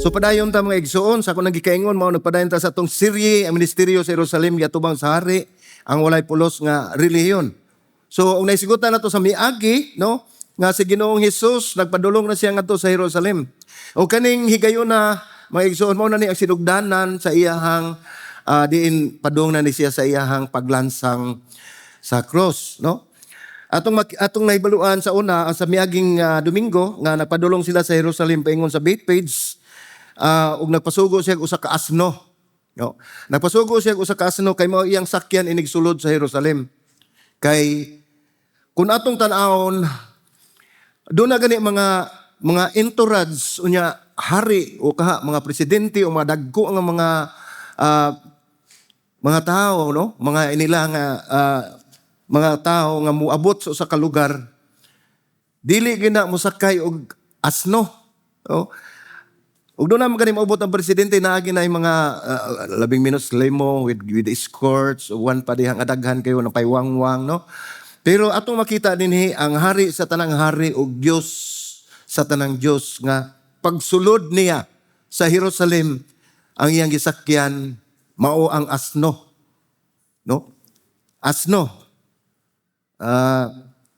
So padayon ta, mga igsuon, sa akong nagikaingon, mao nagpadayon ta sa atong serye, ang ministeryo sa Jerusalem giatubang sa hari, ang walay pulos nga relihiyon. So ug naisigutan nato sa miagi, no, nga si Ginoong Hesus nagpadulong na siya ngadto sa Jerusalem. O kaning higayuna, mga igsuon, mao na ni ang sinugdanan sa iyahang diin padung na ni siya sa iyahang paglansang sa cross, no? Atong nahibaluan sa una, sa miaging Domingo nga nagpadulong sila sa Jerusalem paingon sa Bethphage ug nagpasugo siya og usa ka asno. No? Nagpasugo siya og usa ka asno kay mao iyang sakyan inig sulod sa Jerusalem. Kay kung atong tan-awon, doon na gani mga entourage unya hari o kaha mga presidente o mga dagko nga mga tao, no, mga inila nga mga tao nga muabot sa usa ka lugar, dili gina mosakay og asno, no? Ug doon naman gani moabot ang presidente, naagi na yung mga labing minus limo with escorts ug one pa dihang adaghan kayo ng paywangwang, no? Pero atong makita dinhi ang hari sa tanang hari ug Dios sa tanang Dios nga pagsulod niya sa Jerusalem, ang iyang gisakyan mao ang asno, no? Asno.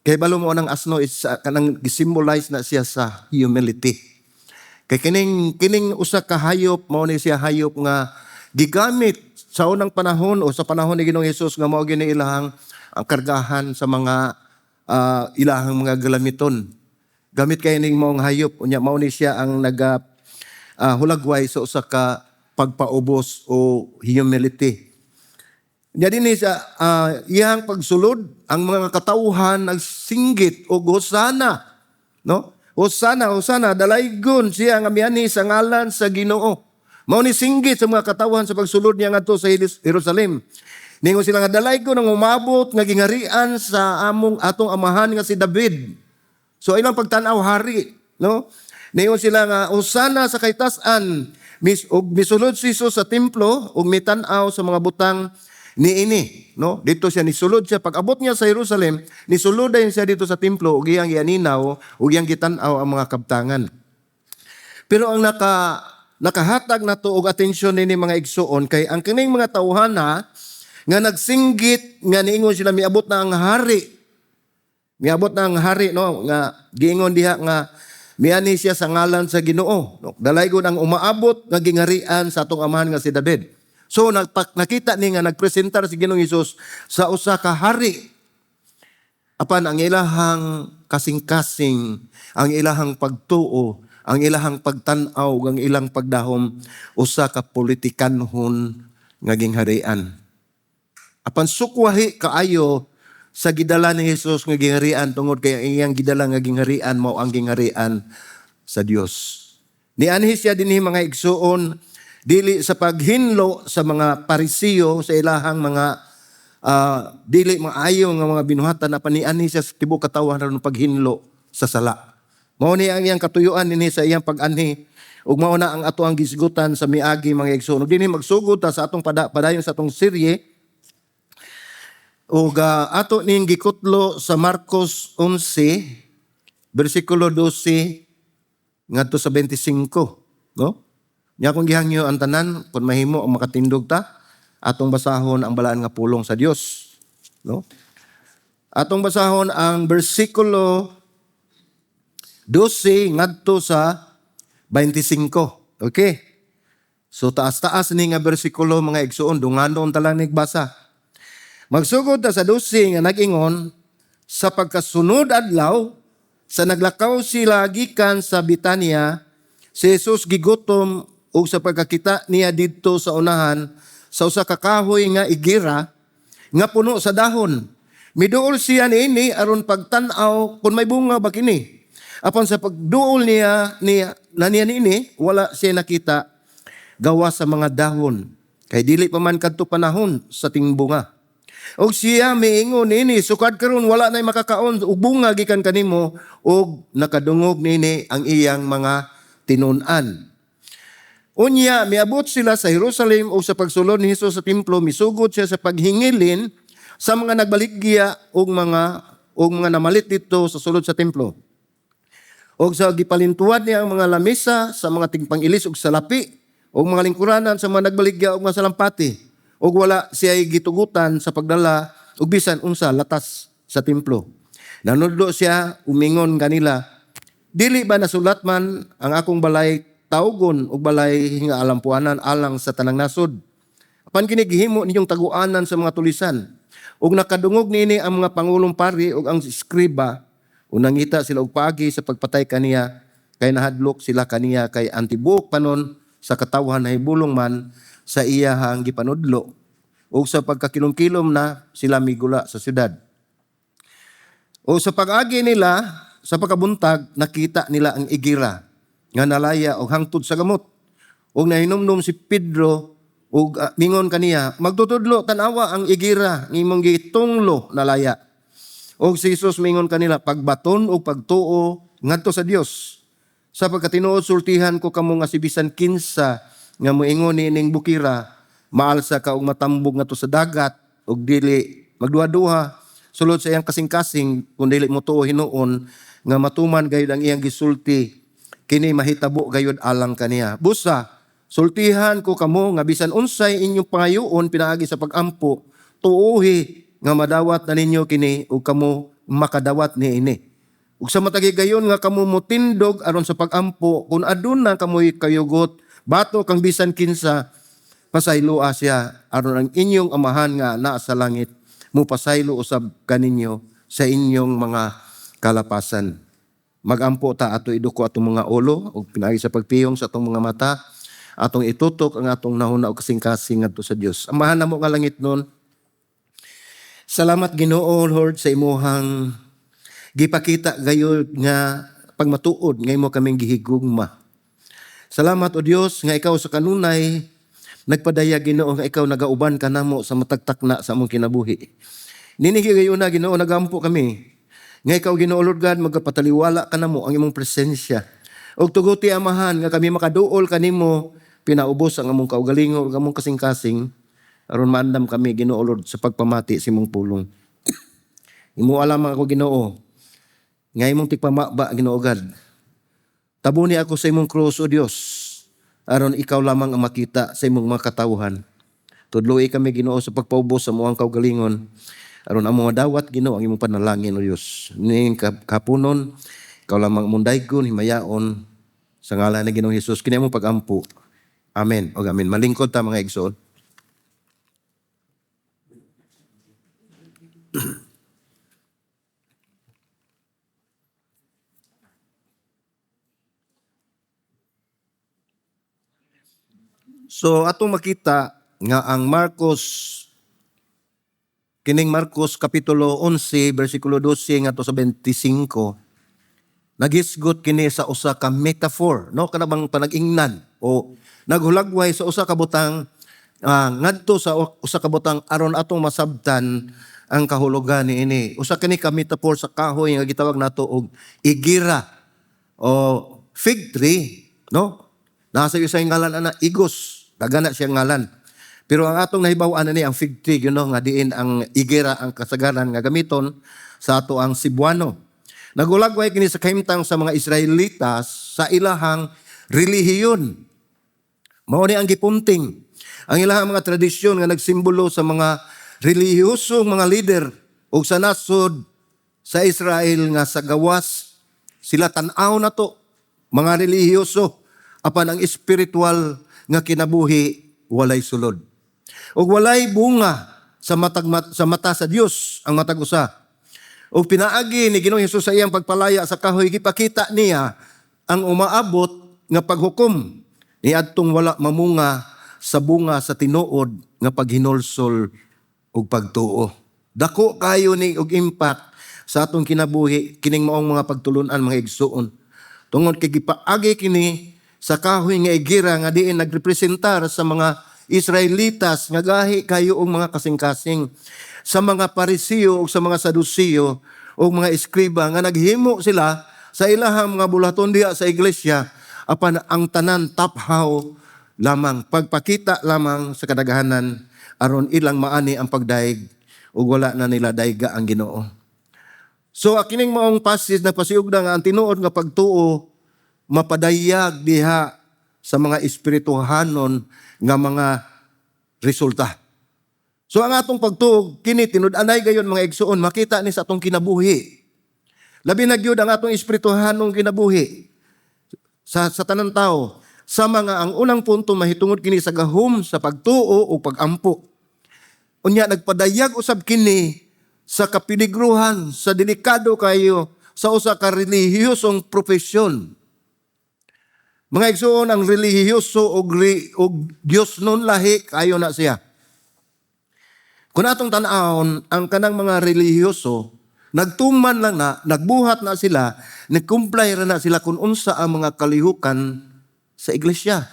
Kay balo mo ang asno is kanang gisymbolize na siya sa humility. Kay kining usa ka hayop, mao ni siya hayop nga gigamit sa unang panahon o sa panahon ni Ginoong Hesus nga mao gini ilahang ang kargahan sa mga ilahang mga galamiton. Gamit kay ning maong hayop, unya mao ni siya ang naga hulagway sa usa ka pagpaubos o humility. Nya dinhi sa iyang pagsulod, ang mga katawhan nagsinggit og "Hosana," no? "Hosana, hosana, dalaygon siya nga mianhi sa ngalan sa Ginoo." Mao ni singgit sa mga katawhan sa pagsulod niya ngadto sa Jerusalem. Ningon sila nga dalaygon ang umabot nga gingarian sa among atong amahan nga si David. So ilang pagtan-aw, hari, no? Ningon sila nga "Hosana sa kaitas-an." Mis og misulod si Jesus sa templo ug mitan-aw sa mga butang niini, no? Dito siya nisulod siya pag-abot niya sa Jerusalem, nisulod dayon siya dito sa templo ug iyang gianinaw ug iyang gitan-aw ang mga kabtangan. Pero ang nakahatag nato og atensyon nini, mga igsuon, kay ang kining mga tawhana nga nagsinggit nga niingon sila miabot na ang hari. Miabot na ang hari, no, nga giingon diha nga mianhi siya sa ngalan sa Ginoo. No, dalaygon ang umaabot nga gingarian sa atong amahan nga si David. So nakita ni nga nagpresentar si Ginoong Hesus sa usa ka hari. Apan ang ilahang kasing-kasing, ang ilahang pagtuo, ang ilahang pagtan-aw, ang ilang pagdahom, usa ka politikanhon nga gingharian. Apan sukwahi kaayo sa gidala ni Jesus nga gingharian tungod kay ang iyang gidala nga gingharian mao ang gingharian sa Dios. Nianhi siya dinhi, mga igsuon, dili sa paghinlo sa mga Parisiyo sa ilahang mga dili maayo nga mga binuhatan, apan nianhi siya sa tibuok katawhan aron paghinlo sa sala. Mao ni ang iyang katuyuan dinhi sa iyang pag-anhi ug mao na ang ato ang gisgutan sa miagi, mga igsuon. Ug dinhi magsugod ta sa atong padayon sa atong serye ug ato ning gikutlo sa Marcos 11 bersikulo 12 ngadto sa 25, no? Nya kung gihangyo ang tanan, kung mahimo ang makatindog ta, atong basahon ang balaan nga pulong sa Dios, no? Atong basahon ang bersikulo 12 ngadto sa 25. Okay? So taas-taas ni nga bersikulo, mga igsuon, dunganon ta lang nigbasa. Magsugod ta sa 12 nga nag-ingon, "Sa pagkasunod adlaw, sa naglakaw sila gikan sa Bitania, si Jesus gigutom, ug sa pagkakita niya didto sa unahan sa usa ka kahoy nga igira nga puno sa dahon, miduol siya niini aron pagtan-aw kung may bunga ba kini. Apan sa pagduol niya na niya niini, wala siya nakita gawas sa mga dahon, kay dili pa man kadto panahon sa tingbunga. Og siya miingon niini, 'Sukad karon wala nay makakaon og bunga gikan kanimo.' Og nakadungog niini ang iyang mga tinun-an. Unya miabot sila sa Jerusalem, ug sa pagsulod ni Jesus sa templo, misugod siya sa paghingilin sa mga nagbaligya ug mga namalit didto sa sulod sa templo. Og sa gipalintuan niya ang mga lamesa sa mga tigpangilis og salapi og mga lingkuranan sa mga nagbaligya og mga salampati. Og wala siya gitugutan sa pagdala og bisan unsa latas sa templo. Nanudlo siya, umingon kanila, "Dili ba nasulat man ang akong balay tawgon og balay nga alampuanan alang sa tanang nasod? Apan kini gihimo ninyong taguanan sa mga tulisan." Ug nakadungog niini ang mga pangulong pari ug ang eskriba, ug nangita sila og paagi sa pagpatay kaniya, kay nahadlok sila kaniya, kay ang tibuok panon sa katawhan nahibulong man sa iyahang gipanudlo. Ug sa pagkakilom-kilom na sila migula sa syudad. O sa pag-agi nila sa pagkabuntag, nakita nila ang igira nga nalaya og hangtod sa gamot. Ug nahinumdum si Pedro ug mingon kaniya, "Magtutudlo, tan-awa ang igira nga imong gitunglo nalaya." Og si Jesus mingon kanila, "Pagbaton og pagtuo ngadto sa Dios. Sa pagkatinuod sultihan ko kamo nga si bisan kinsa nga moingon niining bukira, maalsa ka og matambog ngadto sa dagat, ug dili magduha-duha sulod sa iyang kasing-kasing kun dili motuo hinuon nga matuman gayud ang iyang gisulti, kini mahitabo gayud alang kaniya. Busa sultihan ko kamo nga bisan unsay inyong pangayoon pinaagi sa pagampo, tuohi nga madawat na ninyo kini ug kamo makadawat niini. Ug sa matag higayon nga kamo motindog aron sa pagampo, kun aduna kamoy kayugot batok kang bisan kinsa, pasayloa siya aron ang inyong Amahan nga naa sa langit mupasaylo usab kaninyo sa inyong mga kalapasan." Magampo ta, ato iduko atong mga ulo ug pinaagi sa pagpiyong sa atong mga mata, atong itutok ang atong hunahuna og kasing-kasing ngadto sa Dios. Amahan namo nga langit nun, salamat, Ginoo Lord, sa imuhang gipakita gayud nga pagmatuod nga imo kaming gihigugma. Salamat, o Dios, nga ikaw sa kanunay nagpadayag, Ginoo, nga ikaw nagauban kanamo sa matag takna sa among kinabuhi. Nining higayuna, Ginoo, nagampo kami nga ikaw, Ginoo Lord God, magapataliwala kanamo ang imong presensya. Og tuguti, Amahan, nga kami makaduol kanimo pinaubos ang among kaugalingon ug among kasing-kasing aron maandam kami, Ginoo Lord, sa pagpamati sa imong pulong. Imo lamang ako, Ginoo, nga imong tigpamaba, Ginoo God. Tabuni ako sa imong krus, o Dios, aron ikaw lamang ang makita sa imong mga katawhan. Tudloi kami, Ginoo, sa pagpaubos sa among kaugalingon aron among madawat, Ginoo, ang imong panalangin, o Dios. Ning kapunon, ikaw lamang among daygon, himayaon, sa ngalan ni Ginoong Hesus kini among pagampo. Amen. O amen. Malingkod ta, mga igsoon. So atong makita nga ang Marcos, kining Marcos kapitulo 11 bersikulo 12 ngadto sa 25, naghisgot kini sa usa ka metaphor, no, kana bang panag-ingnan o naghulagway sa usa ka butang ngadto sa usa ka butang aron atong masabtan ang kahulugan niini. Usa kini ka metaphor sa kahoy nga gitawag nato og igira o fig tree, no? Nasa isa ngalan ana, igos, dagana siya ngalan. Pero ang atong nahibaw-an ani ang fig tree, nga diin ang igira ang kasagaran nga gamiton sa ato ang Cebuano. Nagulagway kini sa kahimtang sa mga Israelitas sa ilahang relihiyon. Mao ni ang gipunting ang ilahang mga tradisyon nga nagsimbolo sa mga relihiyosong mga leader o sa nasod sa Israel nga sa gawas sila tan-aw na to mga relihiyoso, apan ang espiritual nga kinabuhi walay sulod. Ug walay bunga sa mata sa Dios ang matag usa. Ug pinaagi ni Ginoong Hesus sa iyang pagpalaya sa kahoy, gipakita niya ang umaabot nga paghukom niadtong wala mamunga sa bunga sa tinuod nga paghinulsol ug pagtuo. Dako kayo ni og impact sa atong kinabuhi kining maong mga pagtulun-an, mga igsuon. Tungod kay gipaagi kini sa kahoy nga igira nga diin nagrepresentar sa mga Israelitas nga gahi kayo og mga kasing-kasing, sa mga Parisiyo ug sa mga Sadusiyo ug mga eskriba nga naghimo sila sa ilahang mga bulaton diha sa iglesia, apan ang tanan taphaw lamang, pagpakita lamang sa kadaghanan aron ilang maani ang pagdaig ug wala na nila dayga ang Ginoo. So kining maong passage na pasiugda nga ang tinuod nga pagtuo mapadayag diha sa mga espirituhanon nga mga resulta. So ang atong pagtuo kini tinud-anay gayon, mga igsuon, makita ni sa atong kinabuhi. Labi na gyud ang atong espirituhanong kinabuhi sa tanan tao, sa mga ang unang punto, mahitungod kini sa gahom sa pagtuo o pagampo. Unya nagpadayag usab kini sa kapiligruhan, sa delikado kayo sa usa ka relihiyosong profesyon. Mga igsuon, ang relihiyoso og Dios nun lahi kayo na siya. Kung atong tan-awon, ang kanang mga relihiyoso, nagtuman lang na, nagbuhat na sila, nag-comply ra na sila kung unsa ang mga kalihukan sa iglesia.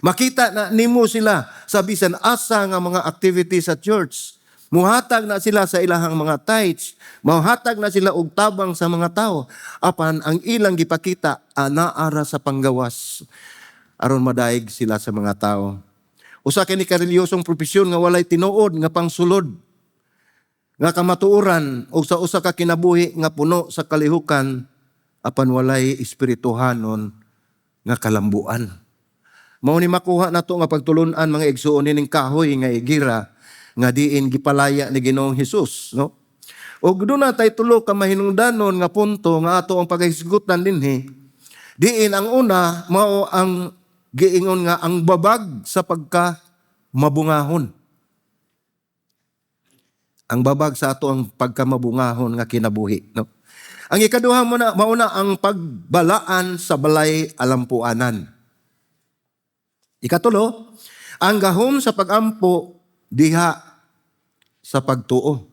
Makita na nimo sila sa bisan asa nga mga activity sa church. Muhatag na sila sa ilahang mga tithes, muhatag na sila og tabang sa mga tao. Apan ang ilang gipakita anaa ra sa panggawas aron madaig sila sa mga tao. Usa kini ka relihiyosong propesyon nga walay tinuod nga pangsulod nga kamatuoran o sa usa ka kinabuhi nga puno sa kalihukan apan walay espirituhanon nga kalambuan. Mao ni makuha nato nga pagtulun-an, mga igsuon, nining kahoy nga igira nga diin gipalaya ni Ginoong Hesus, no? Og duna tay tulo ka mahinungdanon nga punto nga ato ang paghisgutan dinhi. Diin ang una mao ang giingon nga ang babag sa pagka mabungahon. Ang babag sa ato ang pagkamabungahon nga kinabuhi, no? Ang ikaduha mo na mauna ang pagbalaan sa balay alampuanan. Ikatulo, ang gahom sa pagampo diha sa pagtuo.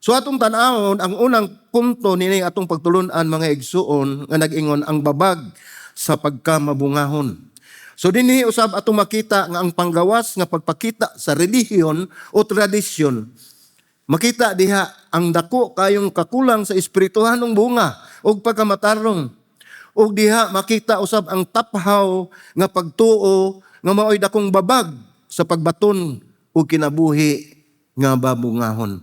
So atong tan-awon ang unang punto nini atong pagtulun-an, mga igsuon, nga nag-ingon ang babag sa pagkamabungahon. So dinhi usab atong makita nga ang panggawas nga pagpakita sa relihiyon o tradisyon, makita diha ang dako kayong kakulang sa espirituhanong bunga ug pagkamatarong. Ug diha makita usab ang taphaw nga pagtuo nga maoy dakong babag sa pagbaton og kinabuhi nga babungahon.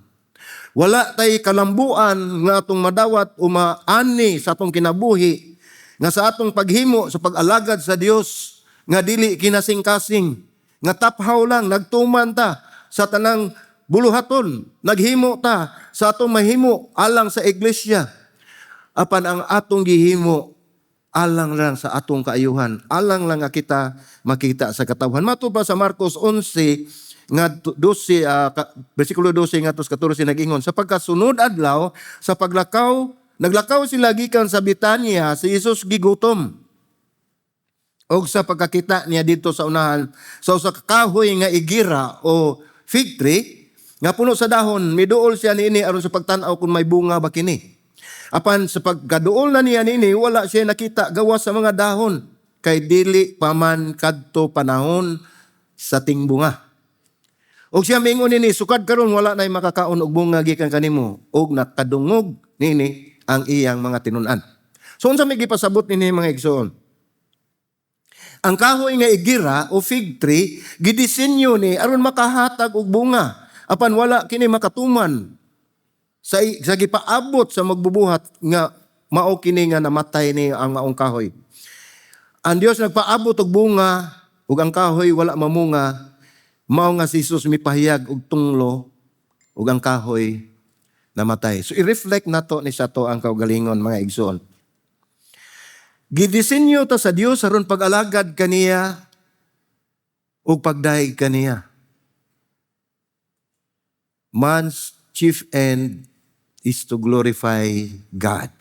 Wala tay kalambuan nga atong madawat o maani sa atong kinabuhi nga sa atong paghimo sa pag-alagad sa Dios nga dili kinasing-kasing, nga taphaw lang, nagtuman ta sa tanang buluhaton, naghimo ta sa atong mahimo alang sa iglesia, apan ang atong gihimo alang lang sa atong kaayuhan, alang lang nga kita makita sa katawhan. Matud pa sa Marcos 11 nga 12, bersikulo 12 ngadto sa 14, nag-ingon, sa pagkasunod adlaw sa paglakaw, naglakaw sila gikan sa Betania, si Jesus gigutom. Og sa pagkakita niya dito sa unahan sa usa ka kahoy nga igira o fig tree nga puno sa dahon, miduol siya niini aron sa pagtan-aw kung may bunga ba kini. Apan sa pagkaduol na niya niini, wala siya nakita gawas sa mga dahon kay dili pa man kadto panahon sa tingbunga. Og siya miingon nini, "Sukad karon wala nay makakaon og bunga gikan kanimo." Og nakadungog nini ang iyang mga tinun-an. So unsa may gipasabot nini, mga igsoon? Ang kahoy nga igira o fig tree, gidisenyo ni aron makahatag og bunga. Apan wala kini makatuman sa gipaabot sa magbubuhat nga mao kini nga namatay ni ang maong kahoy. Ang Dios nagpaabot og bunga ug ang kahoy wala mamunga, mao nga si Jesus mipahayag og tunglo ug ang kahoy namatay. So i-reflect nato ni sa to ang kaugalingon, mga igsoon. Gidisenyo ta sa Dios aron pag-alagad kaniya ug pagdayeg kaniya. Man's chief end is to glorify God.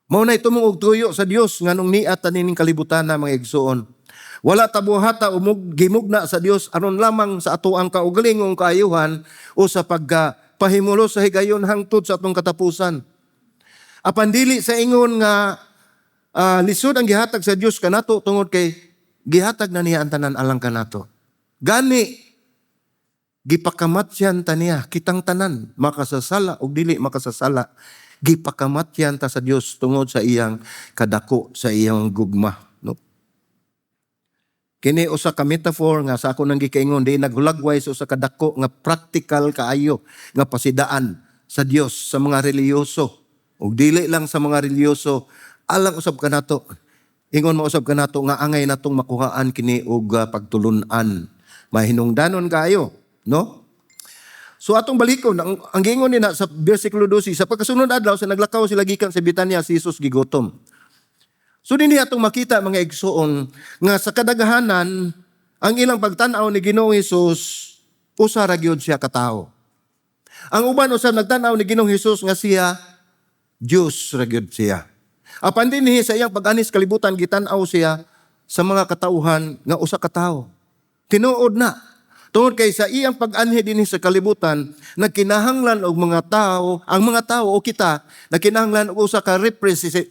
Mao na tumong og tuyo sa Dios nganong niat ta nining kalibutan na, mga igsoon. Wala ta buhata umug gimugna sa Dios aron lamang sa ato ang kaugalingong kaayuhan o sa pagpahimulos sa higayon hangtod sa atong katapusan. Apan dili sa ingon nga lisod ang gihatag sa Dios kanato tungod kay gihatag na niya ang tanan alang kanato. Gani gipakamatyan ta niya kitang tanan, makasasala og dili makasasala, gipakamatyan ta sa Dios tungod sa iyang kadako sa iyang gugma, no? Kini usa ka metaphor nga sa ako nang gikaingon di naghulagway sa usa ka dako nga practical kaayo nga pasidaan sa Dios sa mga relihiyoso. Ug dili lang sa mga relihiyoso, alang usab kanato. Ingon mausab kanato nga angay natong makuhaan kini og pagtulun-an. Mahinungdanon kaayo, no? So atong balikon ang giingon nina sa bersikulo 12, sa pagkasunod adlaw sa naglakaw sila gikan sa Betania, si Jesus gigutom. So dinhi atong makita, mga igsoon, nga sa kadaghanan ang ilang pagtan-aw ni Ginoong Hesus, usa ra gyud siya ka tawo. Ang uban usab nagtan-aw ni Ginoong Hesus nga siya Dios ra gyud siya. Apan dinhi sa iyang pag-anhi sa kalibutan, gitan-aw siya sa mga katawhan nga usa ka tawo. Tinuod na. Tungod kay sa iyang pag-anhi dinhi sa kalibutan, nagkinahanglan og mga tao, ang mga tao o kita, nagkinahanglan og usa ka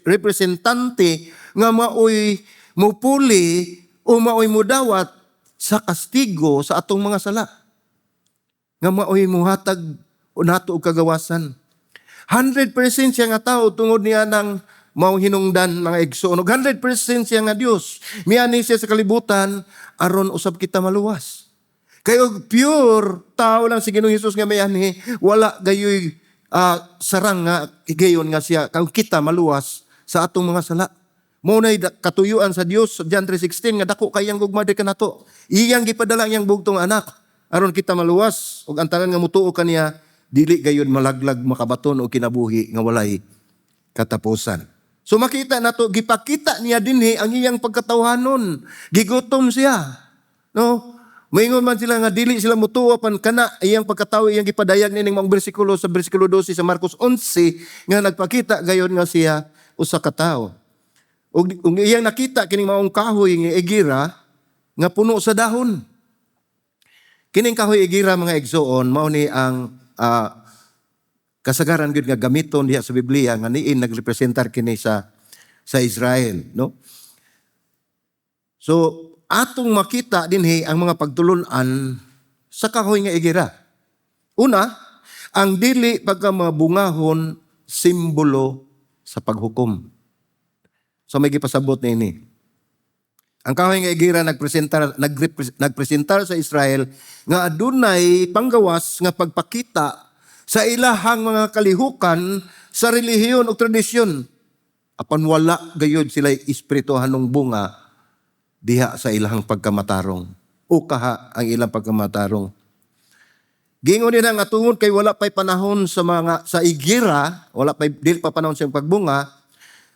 representante nga maoy mupuli o maoy mudawat sa kastigo sa atong mga sala. Nga maoy muhatag nato og kagawasan. 100% siya nga tao tungod niya ng mao hinungdan, mga igsoon. Og 100% siya nga Dios. Miani siya sa kalibutan aron usab kita maluwas. Kay og pure tao lang si Ginoong Hesus nga mianhi, wala gayoy sarang nga higayon nga siya kang kita maluwas sa atong mga sala. Mao nay katuyuan sa Dios sa John 3:16 nga dako kayang gugma di kanato. Iyang gipadala ang iyang bugtong anak aron kita maluwas ug ang tanan nga mutuo kaniya dili gayud malaglag, makabaton og kinabuhi nga walay katapusan. So makita nato, gipakita niya dinhi ang iyang pagkatawhanon. Gigutom siya. No? Moingon man sila nga dili sila mutuo, pan kana iyang pagkatawo iyang gipadayag nining mga bersikulo sa bersikulo 12 sa Marcos 11 nga nagpakita gayon nga siya usa ka tawo. Ug iyang nakita kining maong kahoy nga igira nga puno sa dahon. Kining kahoy igira, mga igsoon, mao ni ang kasagaran gyud nga gamiton diha sa Biblia nga niin nagrepresentar kini sa Israel, no? So atong makita dinhi ang mga pagtulun-an sa kahoy nga igira. Una, ang dili pagkamabungahon, simbolo sa paghukom. So may gipasabot niini. Ang kahoy nga igira nagpresentar sa Israel nga adunay panggawas nga pagpakita sa ilahang mga kalihukan sa relihiyon o tradisyon. Apan wala gayud sila espirituhanong bunga diha sa ilahang pagkamatarong. O kaha ang ilang pagkamatarong. Giingon nila nga tungod kay wala pa'y panahon sa mga sa igira, wala pa'y dili pa panahon sa pagbunga,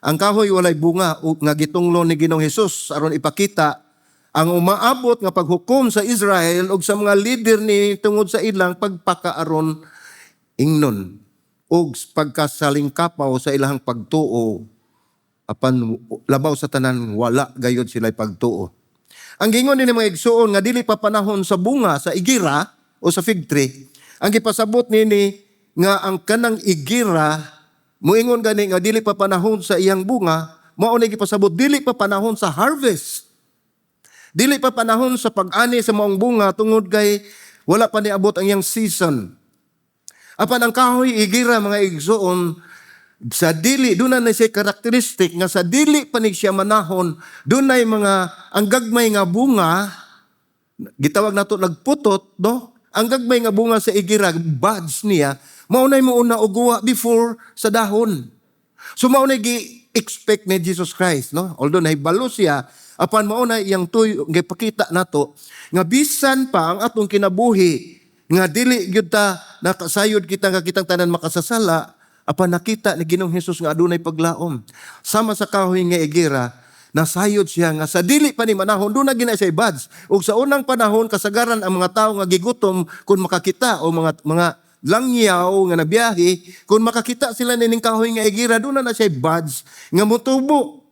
ang kahoy walay bunga o nga gitunglo ni Ginoong Hesus aron ipakita ang umaabot nga paghukom sa Israel ug sa mga leader ni tungod sa ilang pagpakaaron ingnon ug pagkasalingkapaw sa ilang pagtuo, apan labaw sa tanan, wala gayud sila pagtuo. Ang gingon ni mga igsuon nga dili pa panahon sa bunga sa igira o sa fig tree, ang gipasabot nini nga ang kanang igira, muingon gani nga dili pa panahon sa iyang bunga, mao ni gipasabot dili pa panahon sa harvest. Dili pa panahon sa pag-ani sa maong bunga tungod kay wala pa niabot ang iyang season. Apan ang kahoy igira, mga igsuon, sa dili doon na siya karakteristik nga sa dili pa ni siya manahon, doon na mga ang gagmay nga bunga, gitawag nato nagputot, no? Ang gagmay nga bunga sa igira, buds niya, mao nay muuna og guwa before sa dahon. So mao nay gi-expect ni Jesus Christ, no? Although nahibalo siya, apan mao na iyang tuyo gipakita nato nga bisan pa ang atong kinabuhi nga dili gyud ta nakasayod kita nga kitang tanan makasasala, apan nakita ni Ginoong Hesus nga adunay paglaom. Sama sa kahoy nga igira, nasayod siya nga sa dili pa ni manahon doon na gina siya buds. Ug sa unang panahon, kasagaran ang mga tawo nga gigutom, kung makakita o mga langyaw nga nabiyahe, kung makakita sila nining kahoy nga igira, doon na siya buds nga motubo.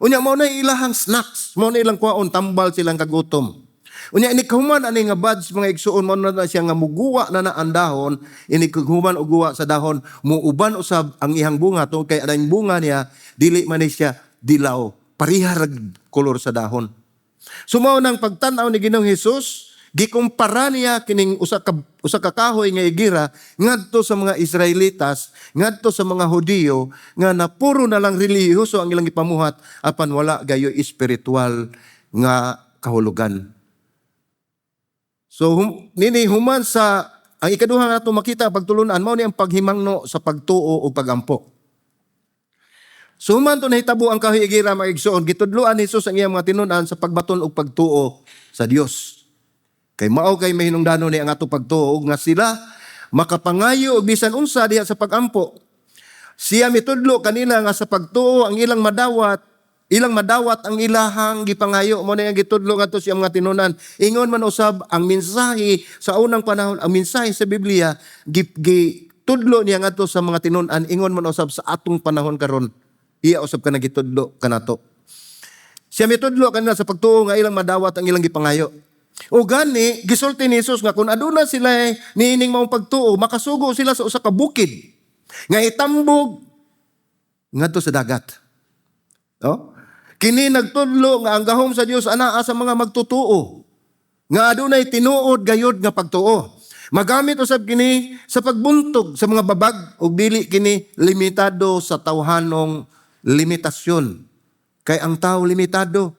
Unya mao na ilahang snacks, mao na ilang kwaon, tambal silang kagutom. Unya ini kahuman ani nga buds, mga igsuon, mao na siya nga muguwa na na ang dahon, ini kahuman og guwa sa dahon, muuban usab ang iyang bunga tungod kay anang bunga niya dili man ni siya dilaw, pareha rag kolor sa dahon. So mao nang pagtan-aw ni Ginoong Hesus, gikumpara niya kining usa ka kahoy nga igira ngadto sa mga Israelitas, ngadto sa mga Hudiyo nga napuro na lang relihiyoso ang ilang gipamuhat apan wala gayo espiritual nga kahulugan. So nini human sa ang ikaduha nga ato makita pagtulunan, mao ni ang paghimangno sa pagtuo ug pagampo. Suman to nahitabo ang kahoy igira, mga igsoon, gitudloan ni Jesus ang iyang mga tinun-an sa pagbaton og pagtuo sa Dios. Kay mao kay mahinungdanon ni ang ato pagtuo ug nga sila makapangayo og bisan unsa diha sa pagampo. Siya mitudlo kanila nga sa pagtuo ang ilang madawat ang ilahang gipangayo. Mao na ang gitudlo ngadto sa iyang mga tinun-an. Ingon man usab ang mensahe sa unang panahon, ang mensahe sa Biblia gitudlo niya ngadto sa mga tinun-an, ingon man usab sa atong panahon karon. Iya usab ka nagitudlo kanato. Siya mitudlo kanila sa pagtuo nga ilang madawat ang ilang gipangayo. O gani, gisulti ni Jesus nga kung aduna sila niining maong pagtuo, makasugo sila sa usa ka bukid nga itambog ngadto sa dagat. No? Kini nagtudlo nga ang gahom sa Dios anaa sa mga magtutuo nga adunay tinuod gayod nga pagtuo. Magamit usab kini sa pagbuntog sa mga babag ug dili kini limitado sa tawhanong limitasyon. Kay ang tao limitado.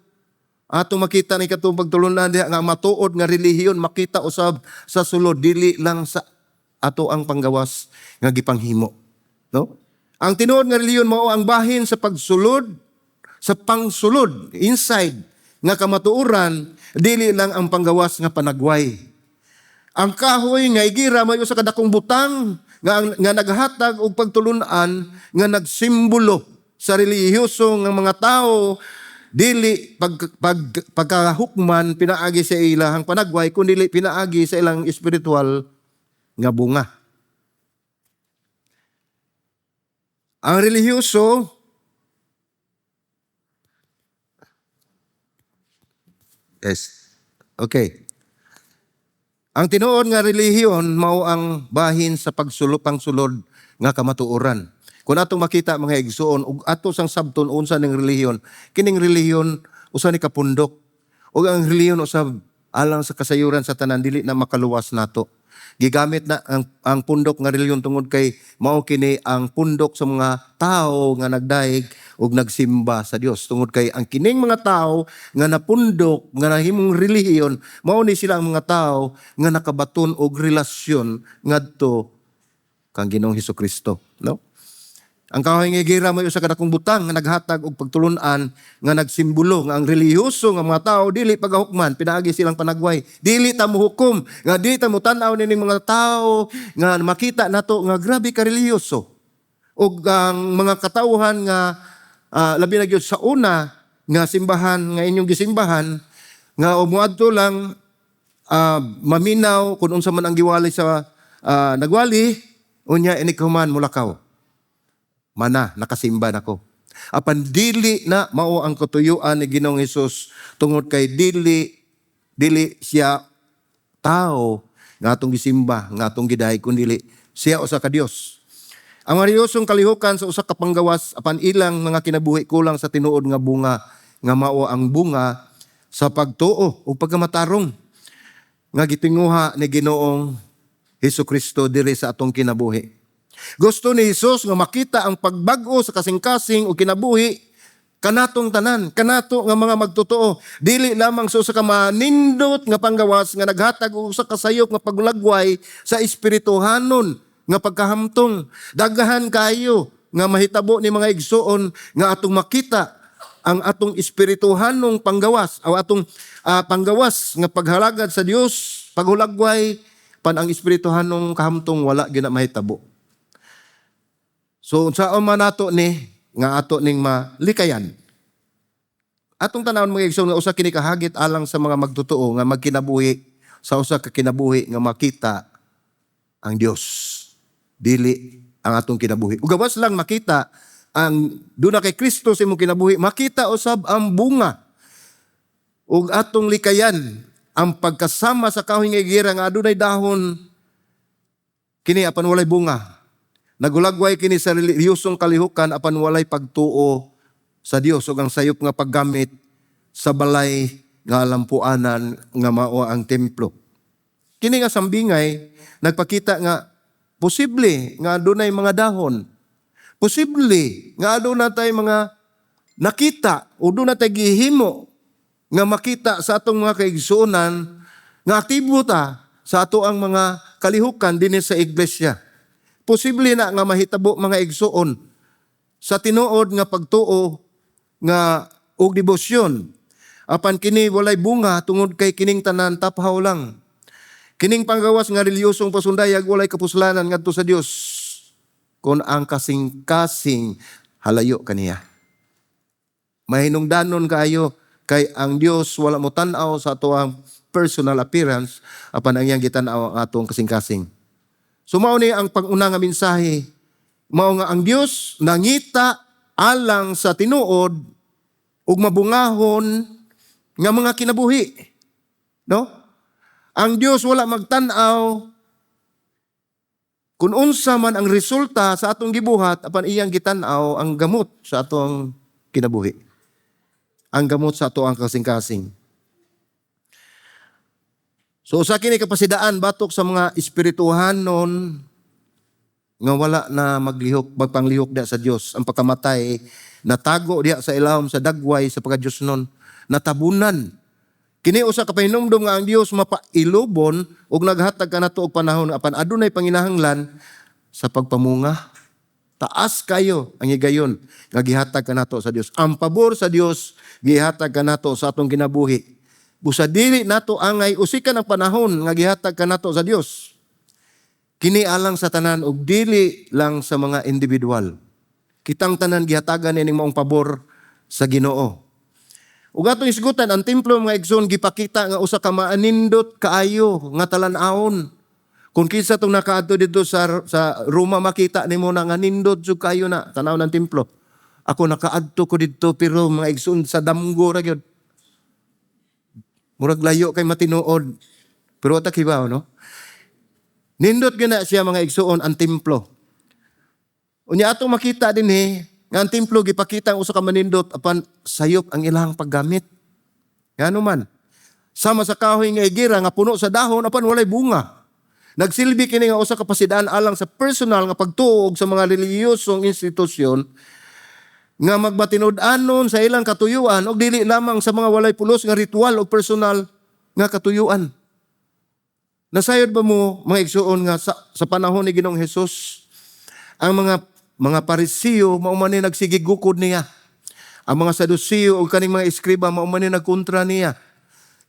Atong makita ni katong pagtulunan diha nga matuod nga relihiyon makita usab sa sulod, dili lang sa ato ang panggawas nga gipanghimo. No? Ang tinuod nga relihiyon mao ang bahin sa pagsulod, sa pangsulod, inside nga kamatuoran, dili lang ang panggawas nga panagway. Ang kahoy nga igira may usa ka dakong butang nga naghatag og pagtulunan nga nagsimbolo sa relihiyoso nga mga tao, dili pag pagkahukman pinaagi sa ilahang panagway, kundi pinaagi sa ilang espiritual nga bunga. Ang relihiyoso. Yes. Okay. Ang tinuod nga relihiyon mao ang bahin sa pagsulod pangsulod nga kamatuoran. Kung atong makita, mga igsuon, ug ato sang sabton unsa ning relihiyon, kining relihiyon usa ni kapundok. Ug ang relihiyon usab alang sa kasayuran sa tanan dili na makaluwas nato. Gigamit na ang pundok nga relihiyon tungod kay mao kini ang pundok sa mga tao nga nagdaig ug nagsimba sa Dios, tungod kay ang kining mga tao nga napundok nga nahimong relihiyon, mao ni sila ang mga tao nga nakabaton og relasyon ngadto kang Ginoong Hesukristo, no? Ang kahoy nga higera may usa ka dakong butang nga naghatag og pagtulun-an nga nagsimbolo nga ang relihiyoso nga mga tao dili pagahukman pinaagi silang panagway. Dili ta mohukom, nga dili ta motan-aw nining mga tao nga makita nato nga grabe ka relihiyoso. Og ang mga katawhan nga labi na gyud sa una nga simbahan nga inyong gisimbahan nga moadto lang maminaw kung unsa man ang giwali sa nagwali, unya inig human mulakaw. Mana, nakasimba nako. Apan dili na mao ang katuyuan ni Ginoong Hesus tungod kay dili dili siya tao nga atong gisimba, nga atong gidaig, kun dili siya usa ka Dios. Ang relihiyosong kalihukan sa usa ka panggawas apan ilang mga kinabuhi kulang sa tinuod nga bunga nga mao ang bunga sa pagtuo ug pagkamatarong nga gitinguha ni Ginoong Hesus Kristo diri sa atong kinabuhi. Gusto ni Jesus nga makita ang pagbag-o sa kasing-kasing o kinabuhi kanatong tanan, kanato nga mga magtotoo. Dili lamang sa usa ka manindot nga panggawas nga naghatag og usa ka sayop nga paglagway sa espirituhanon nga pagkahamtong. Daghan kayo nga mahitabo ni mga igsuon nga atong makita ang atong espirituhanong panggawas o atong panggawas nga paghalagad sa Dios, paghulagway, pan ang espirituhanong kahamtong wala gyud na mahitabo. So unsaon man nato ni nga ato ning malikayan? Atong tanawon, mga igsoon, nga usa kini kahagit alang sa mga magtotoo nga magkinabuhi sa usa ka kinabuhi nga makita ang Dios. Dili ang atong kinabuhi. Ug gawas lang makita ang duna kay Kristo sa imong kinabuhi, makita usab ang bunga ug atong likayan ang pagkasama sa kahoy nga higera nga adunay dahon kini apan walay bunga. Nagulagway kini sa relihiyosong kalihukan apan walay pagtuo sa Dios ug ang sayop nga paggamit sa balay nga lampuanan nga mao ang templo. Kini nga sambingay nagpakita nga posible nga adunay mga dahon. Posible nga aduna tay mga nakita o aduna tay gihimo nga makita sa atong mga kaigsuonan nga aktibo ta sa ato ang mga kalihukan dinhi sa iglesia. Posible na nga mahitabo, mga igsuon. sa tinuod nga pagtuo nga og debosyon. Apan kini walay bunga tungod kay kining tanan taphaw lang. Kining panggawas nga reliyosong pasundayag walay kapuslanan ngadto sa Dios kon ang kasing-kasing halayo kaniya. Mahinungdanon kaayo kay ang Dios wala mo tan-aw sa atoang personal appearance, apan ang iyang gitan-aw ang atong kasing-kasing. So mao ni ang panguna nga mensahe, mao nga ang Dios nangita alang sa tinuod ug mabungahon nga mga kinabuhi. No? Ang Dios wala magtan-aw kung unsa man ang resulta sa atong gibuhat, apan iyang gitan-aw ang gamot sa atong kinabuhi. Ang gamot sa ato ang kasing-kasing. So sa kini kapasidaan batok sa mga espirituhanon nga wala na maglihok, magpanglihok diha sa Dios. Ang pagkamatay natago diha sa ilawom sa dagway sa pagka-Dios nun, natabunan. Kini usa ka pahinumdom nga ang Dios mapailubon ug naghatag kanato og panahon, apan adunay panginahanglan sa pagpamunga. Taas kayo ang higayon nga gihatag kanato sa Dios. Ang pabor sa Dios gihatag kanato sa atong kinabuhi. Busa dili nato angay usikan ang panahon nga gihatag kanato sa Dios. Kini alang sa tanan ug dili lang sa mga individual. Kitang tanan gihatagan ining maong pabor sa Ginoo. Ug atong isgutan ang templo, mga igsoon, gipakita nga usa ka maanindot kaayo nga talan-awon. Kung kinsa tong nakaadto didto sa Roma, makita nimo na nga nindot jud kayo na tanaw ng templo. Ako, nakaadto ko didto, pero mga igsoon, sa damgo ra gyud. Murag layo kay matinuod. Pero ta kibaw, no? Nindot gyud na siya, mga igsoon, ang templo. Unya atong makita dinhi nga ang templo gipakita ang usa ka manindot, apan sayop ang ilang paggamit. Ngano man? Sama sa kahoy nga igira nga puno sa dahon apan walay bunga. Nagsilbi kini nga usa ka pasidaan alang sa personal nga pagtuo sa mga relihiyosong institusyon nga magmatinud-anon sa ilang katuyuan og dili lamang sa mga walay pulos nga ritual o personal nga katuyuan. Nasayod ba mo, mga igsuon, nga sa panahon ni Ginoong Hesus, ang mga Parisiyo mao man ni nagsige gukod niya? Ang mga Saduceo ug kaning mga eskriba mao man ni nagkontra niya.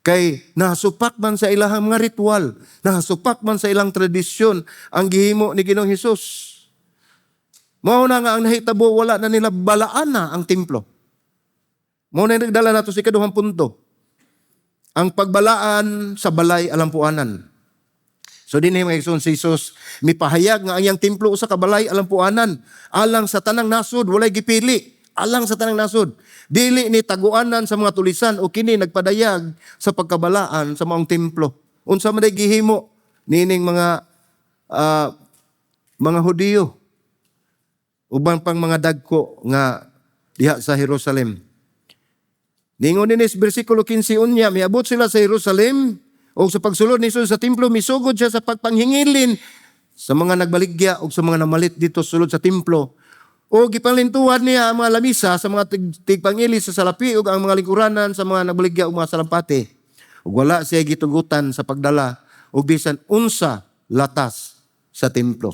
Kay nasupak man sa ilahang mga ritual, nasupak man sa ilang tradisyon ang gihimo ni Ginoong Hesus. Mao na nga ang nahitabo, wala na nila balaan na ang templo. Mao na nagdala nato sa ikaduhang punto. Ang pagbalaan sa balay alampuanan. So dinhi, mga igsoon, si Jesus mipahayag nga ang iyang templo usa ka balay alampuanan alang sa tanang nasod, walay gipili, alang sa tanang nasod. Dili ni taguanan sa mga tulisan o kini nagpadayag sa pagkabalaan sa maong templo. Unsa man day gihimo nining mga Hudiyo uban pang mga dagko nga diha sa Jerusalem? Ningon dinhi sa bersikulo 15, unya miabot sila sa Jerusalem ug sa pagsulod ni Jesus sa templo, misugod siya sa pagpanghingilin sa mga nagbaligya ug sa mga namalit didto sulod sa templo. O gipanglintuan niya ang mga lamisa sa mga tigpangili sa salapi ug ang mga lingkuranan sa mga nagbaligya ug mga salampati. Ug wala siya gitugutan sa pagdala og bisan unsa latas sa templo.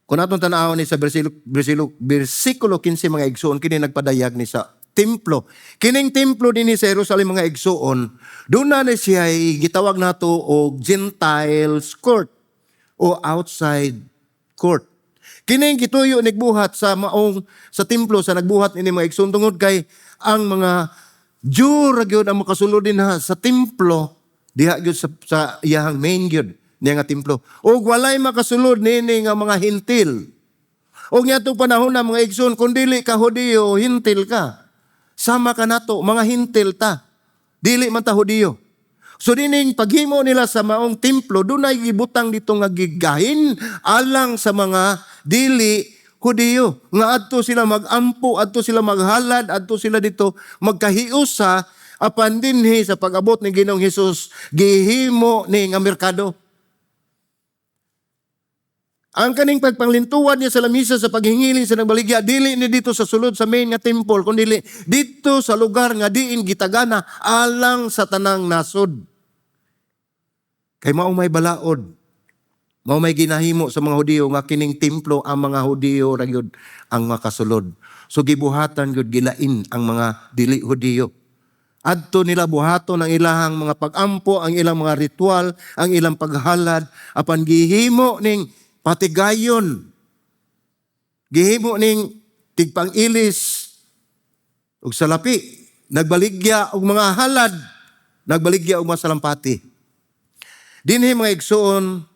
Kung atong tan-awon ni sa bersikulo 15, mga igsoon, kini nagpadayag ni sa templo. Kining templo dinhi sa Jerusalem, mga igsoon, duna ni siya gitawag nato og Gentiles Court o outside court. Kining gituyo nagbuhat sa maong sa templo sa nagbuhat ini, mga igsoon, tungod kay ang mga Jew ra gyud ang makasulod dinha sa templo diha gyud sa iyahang main gyud niya nga templo. Ug walay makasulod nini nga mga Hentil. Ug niadtong panahon na, mga igsoon, kung dili ka Hudiyo, Hentil ka. Sama ka nato, mga Hentil ta. Dili man ta Hudiyo. So dining paghimo nila sa maong templo, dunay gibutang dito nga gigahin alang sa mga dili Hudiyo. Nga adto sila magampo, adto sila maghalad, adto sila dito magkahiusa, apan dinhi sa pag-abot ni Ginoong Hesus, gihimo ni nga merkado. Ang kaning pagpanglintuan niya sa lamisa sa paghingilin sa nagbaligya, dili ni dito sa sulod sa main nga temple, kundi dito sa lugar nga diin gitagana alang sa tanang nasod. Kay mao may balaod. Mao may ginahimo sa mga Hudiyo nga kining templo, ang mga Hudiyo ra gyud ang makasulod. So gibuhatan gyud, gilain ang mga dili Hudiyo. Adto nila buhaton ang ilahang mga pag-ampo, ang ilang mga ritual, ang ilang paghalad, apan gihimo ning patigayon. Gihimo ning tigpang-ilis ug salapi, nagbaligya og mga halad, nagbaligya og mga salampati. Dinhi, mga igsuon,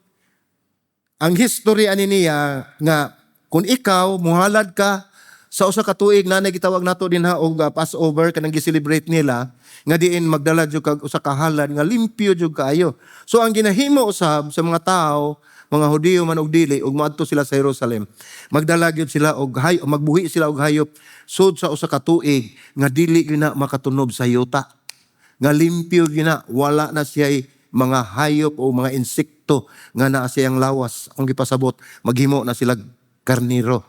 ang history ani niya nga kung ikaw muhalad ka sa usa ka tuig na gitawag nato dinha og Passover, kanang gi-celebrate nila nga diin magdala jud kag usa ka halad nga limpyo jud kaayo. So ang ginahimo usab sa mga tao, mga Hudiyo man og dili, ug moadto sila sa Jerusalem, magdala gyud sila og hay magbuhi sila og hayop sud sa usa ka tuig nga dili gyud na makatunob sa yuta. Nga limpyo gyud na, wala na siya mga hayop o mga insekto nga naa siyang lawas. Akong gipasabot, maghimo na sila karniro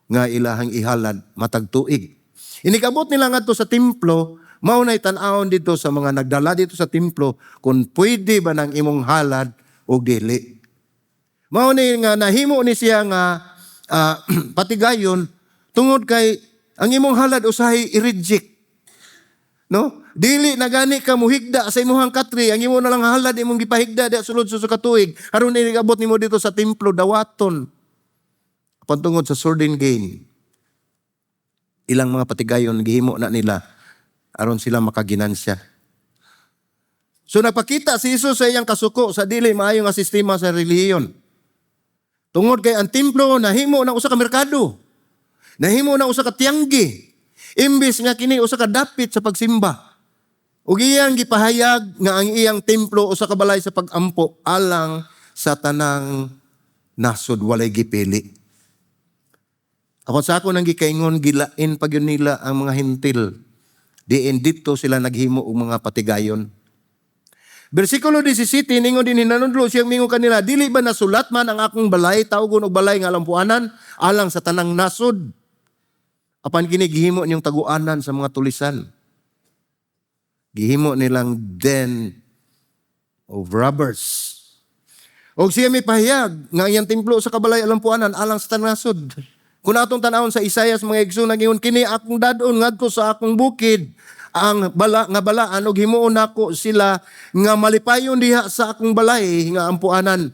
nga ilahang ihalad matag tuig. Inikabot nila ngadto sa templo, mao nay tan-awon dito sa mga nagdala dito sa templo kung pwede ba nang imong halad o dili. Mao ni nga nahimo ni siya nga patigayon tungod kay ang imong halad usahay i-reject. No? Dili na gani ka muhigda sa imong katri, ang imo na lang halad imong gipahigda di sulod sa katuig. Aron inikabot nimo dito sa templo, dawaton. Pantungod sa sordid gain, ilang mga patigayon gihimo na nila aron sila makaginansya. So nagpakita si Jesus sa iyang kasuko sa dili maayo nga sistema sa relihiyon. Tungod kay ang templo nahimo na usa ka merkado. Nahimo na usa ka tiyanggi. Imbis nga kini usa ka dapit sa pagsimba. Ug iyang gipahayag nga ang iyang templo usa ka balay sa pag-ampo alang sa tanang nasod, walay gipili. Ako sa ako nang gikaingon, gilain pa gyud nila ang mga Hentil. Diin dito sila naghimo og mga patigayon. Bersikulo 17, ningon din hinanudlo siyang mingon kanila, "Dili ba nasulat man, ang akong balay tawgon og balay nga alampuanan alang sa tanang nasod? Apan kini gihimo niyong taguanan sa mga tulisan." Gihimo nilang den of robbers. Og siya may pahayag nga iyang templo sa kabalay alampuanan alang sa tanang nasod. Kung atong tanawon sa Isaias, mga igsoon, ngingon kini, "Akong dadon ngadto sa akong bukid ang bala nga balaan ug himuon nako sila nga malipayon diha sa akong balay nga ampuanan.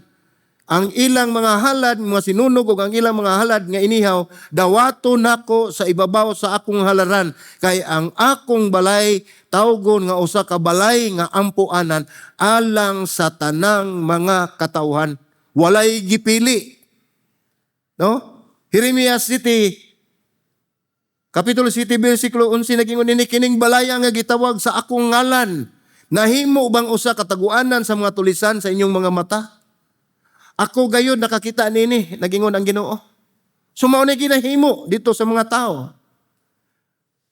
Ang ilang mga halad, mga sinunog ug ang ilang mga halad nga inihaw, dawato nako sa ibabaw sa akong halaran, kay ang akong balay tawgon nga usa ka balay nga ampuanan alang sa tanang mga katawhan." Walay gipili. No? Jeremias City Kapitulo 7 versikulo 11, nagingon nini, "Kining balaya nga gitawag sa akong ngalan, nahimo bang usa ka taguanan sa mga tulisan sa inyong mga mata? Ako gayud nakakita nini," nagingon ang Ginoo. So mao ni ginahimo dito sa mga tao.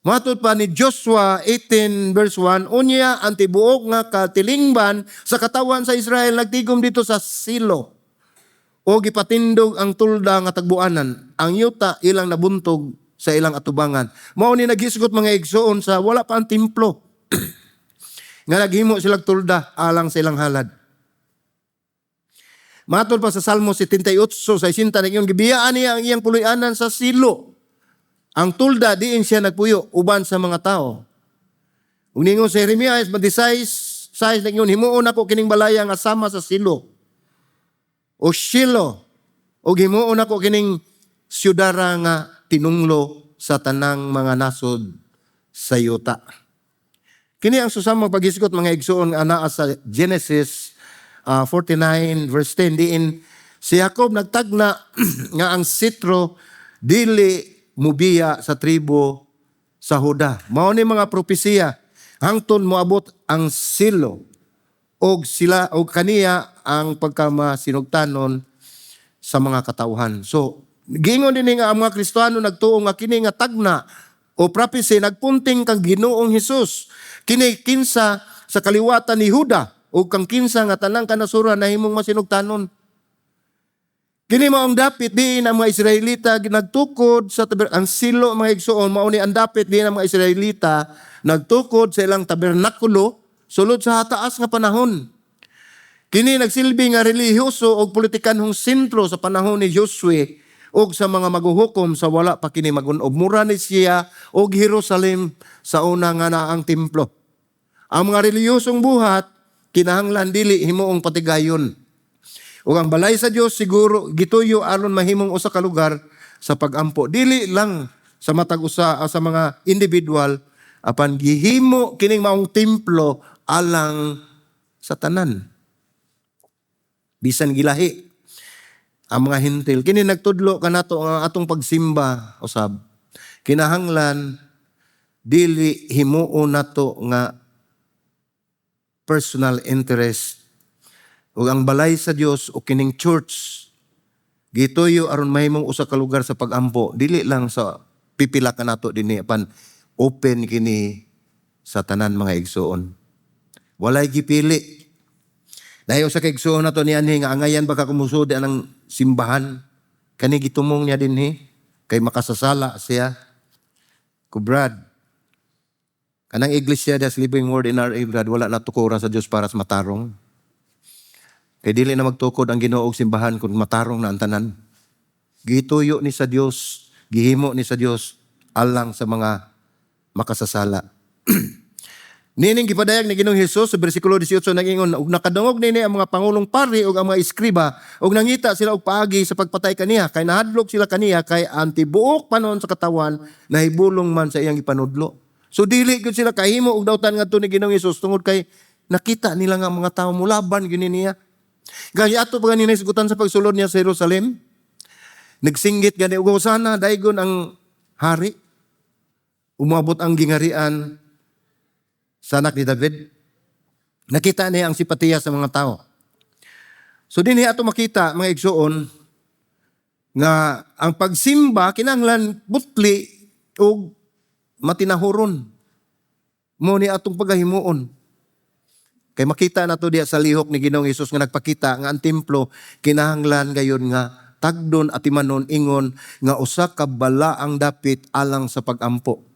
Matod pa ni Joshua 18 verse 1, unya ang tibuok nga katilingban sa katawan sa Israel nagtigom dito sa Silo. O gipatindog ang tulda nga tagbuanan, ang yuta ilang nabuntog sa ilang atubangan. Mao ni naghisgot, mga igsoon, sa wala pa ang templo nga naghimo silang tulda alang sa ilang halad. Matod pa sa Salmo 78 sa 60, nag gibiyaan niya ang iyang puloy-anan sa Silo. Ang tulda diin siya nagpuyo uban sa mga tao. Ug ningon sa Jeremias 26, 6, ningon, "Himuon ako kining balaya nga sama sa Silo." O Shilo. Ug himuon ako kining syudara nga tinunglo sa tanang mga nasod sa yuta. Kini ang susamang paghisgot, mga igsoon, nga anaa sa Genesis 49 verse 10, diin si Jacob nagtagna nga ang sitro dili mubiya sa tribo sa Juda. Mao ni mga propesiya hangtod moabot ang Silo og sila og kaniya ang pagkamasinugtanon sa mga katawhan. So, giingon din nga ang mga Kristiyano nagtuo nga kini nga tagna o prophecy nagpunting kang Ginoong Hesus. Kini kinsa sa kaliwatan ni Juda o kang kinsa nga tanang kanasuran nahimong masinugtanon. Kini maong dapit diin ang mga Israelita nagtukod sa ang Silo, mga igsoon, mao ni ang dapit diin ang mga Israelita nagtukod sa ilang tabernakulo sulod sa taas nga panahon. Kini nagsilbi nga relihiyoso og politikanhong sentro sa panahon ni Josue og sa mga maguhukom sa wala pa kini magun-ob. Mura ni siya og Jerusalem sa una nga naa ang templo. Ang mga relihiyosong buhat kinahanglan dili himuong patigayon. Ug ang balay sa Dios siguro gituyo aron mahimong usa ka lugar sa pagampo. Dili lang sa matag usa, sa mga individual, apan gihimo kining maong templo alang sa tanan. Bisan gilahi ang mga Hentil. Kini nagtudlo kanato ang atong pagsimba usab kinahanglan dili himuon nato nga personal interest, ug ang balay sa Dios o kining church gituyo aron mahimong usa ka lugar sa pagampo, dili lang sa pipila ka nato dinhi, apan open kini sa tanan, mga igsuon. Walay gipili. Dahil sa kaigsuon nato nianhi nga angayan baka kumusod anang simbahan, kani gitumong niya dinhi kay makasasala siya. Kubrad, kanang iglesia das Living Word NRA, brad, wala na tukura sa Dios para sa matarong. Kay dili na magtukod ang Ginoo og simbahan kung matarong na ang tanan. Gituyo ni sa Dios, gihimo ni sa Dios alang sa mga makasasala. Nining gipadayag ni Ginoong Hesus sa bersikulo 18, nagingon, ug nakadungog nini ang mga pangulong pari ug ang mga eskriba, ug nangita sila og paagi sa pagpatay kaniya, kay nahadlok sila kaniya, kay ang tibuok panon sa katawan nahibulong man sa iyang ipanudlo. So dili gyud sila kahimo og dautan ngadto ni Ginoong Hesus tungod kay nakita nila nga mga tawo mulaban gyud niya. Gani ato pa gani nahisgutan sa pagsulod niya sa Jerusalem. Nagsinggit gani og "Hosana, daygon ang hari. Umabot ang gingarian sa anak ni David." Nakita niya ang simpatiya sa mga tao. So dinhi ato makita, mga igsuon, nga ang pagsimba kinahanglan putli ug matinahuron. Mao ni atong pagahimuon. Kay makita nato diya sa lihok ni Ginoong Hesus nga nagpakita nga ang templo kinahanglan gayon nga tagdon at timanon ingon nga usa ka balaang dapit alang sa pagampo.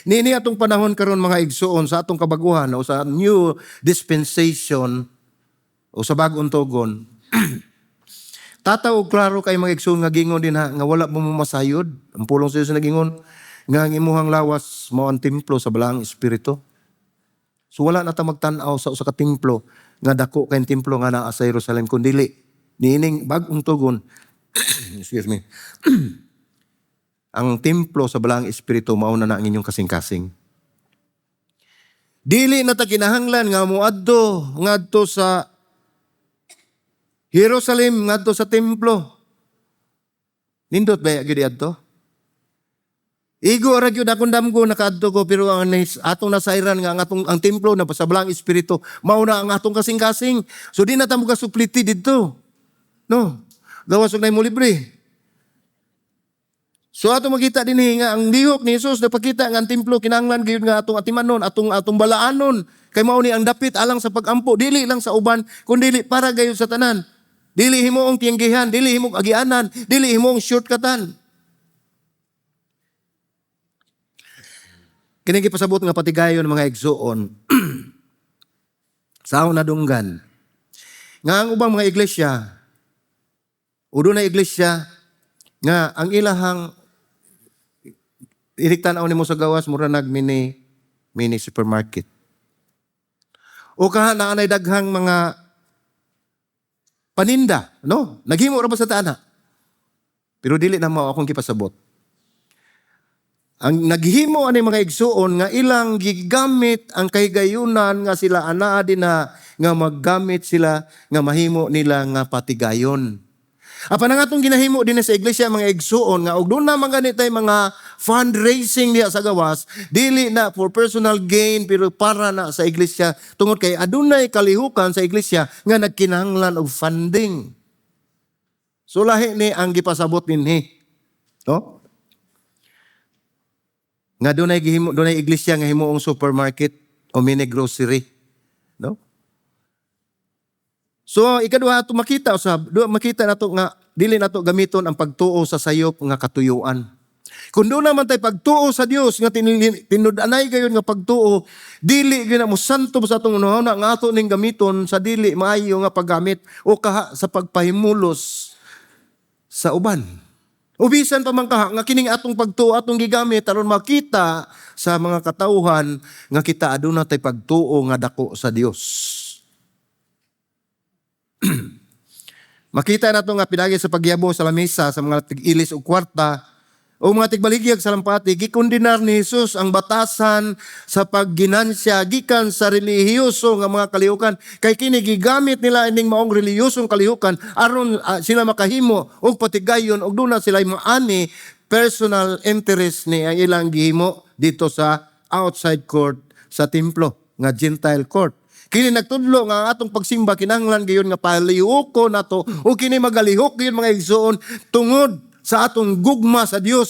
Niini atong panahon karon, mga igsuon, sa atong kabaguhan o sa new dispensation o sa bagong tugon. Tataw og klaro kay, mga igsuon, nga gingon din ha, nga wala mo masayod. Ang pulong sa Dios nagingon nga ang imuhang lawas mao ang templo sa Balaang Espiritu. So wala na ta magtan-aw sa usa ka templo nga dako kay templo nga naa sa Jerusalem, kun dili niining bag-ong tugon, excuse me, ang templo sa Balaang Espiritu mao na na ang inyong kasing-kasing. Dili na ta kinahanglan nga moadto ngadto sa Jerusalem, ngadto sa templo. Nindot ba gyud adto? Igo ra gyud akong damgo, nakaadto ko, pero ang atong nasayran nga ang atong ang templo na sa Balaang Espiritu mao na ang atong kasing-kasing. So di na ta mo kasupliti didto. No. Gawas og nay mo libre. So ato makita dinhi nga ang lihok ni Jesus napakita nga ang templo kinahanglan gyud nga atong atimanon, atong atong balaanon, kay mao ni ang dapit alang sa pagampo, dili lang sa uban kun dili para gayud sa tanan. Dili himuong tiyanggihan, dili himong agianan, dili himuong shortcutan. Kini gipasabot nga patigayon, mga igsuon, sa akong nadunggan nga ang ubang mga iglesia o na iglesia nga ang ilahang inig tan-aw nimo sa gawas, mura nag mini mini supermarket. O kaha naa nay daghang mga paninda, no? Naghimo ra ba sa taana? Pero dili na mao akong gipasabot. Ang naghimo ani, mga igsuon, nga ilang gigamit ang kahigayunan nga sila anaa dinha nga maggamit sila nga mahimo nila nga patigayon. Apan ang atong ginahimo din sa iglesia, mga igsuon, nga og doon na man gani tay mga fundraising diha sa gawas, dili na for personal gain pero para na sa iglesia, tungod kay adunay kalihukan sa iglesia nga nagkinahanglan og funding. So lahi ni ang gipasabot dinhi. No? Nga dunay gihimo, dunay iglesia nga himuong supermarket o mini grocery, no? So ikaduha, ato makita usab, duha makita nato nga dili nato gamiton ang pagtuo sa sayop nga katuyuan. Kung duna man tay pagtuo sa Dios nga tinud-anay gayon nga pagtuo, dili gyud na mosantob sa atong hunahuna nga ato ning gamiton sa dili maayo nga paggamit o kaha sa pagpahimulos sa uban. O bisan pa man kaha nga kining atong pagtuo atong gigamit aron makita sa mga katawhan nga kita aduna tay pagtuo nga dako sa Dios. Makita nato nga pidagi sa pagyabo sa lamesa sa mga tig-ilis og kwarta o mga tigbaligyag sa lampati, gikondenar ni Jesus ang batasan sa pagginansya gikan sa relihiyoso nga mga kalihukan. Kay kini gigamit nila ining maong relihiyosong kalihukan aron sila makahimo og patigayon og duna sila maani personal interest ni ang ilang gihimo dito sa outside court sa templo nga Gentile court. Kini nagtudlo nga ang atong pagsimba kinahanglan gayon nga palihoko nato o kini magalihok gayon, mga igsoon, tungod sa atong gugma sa Dios.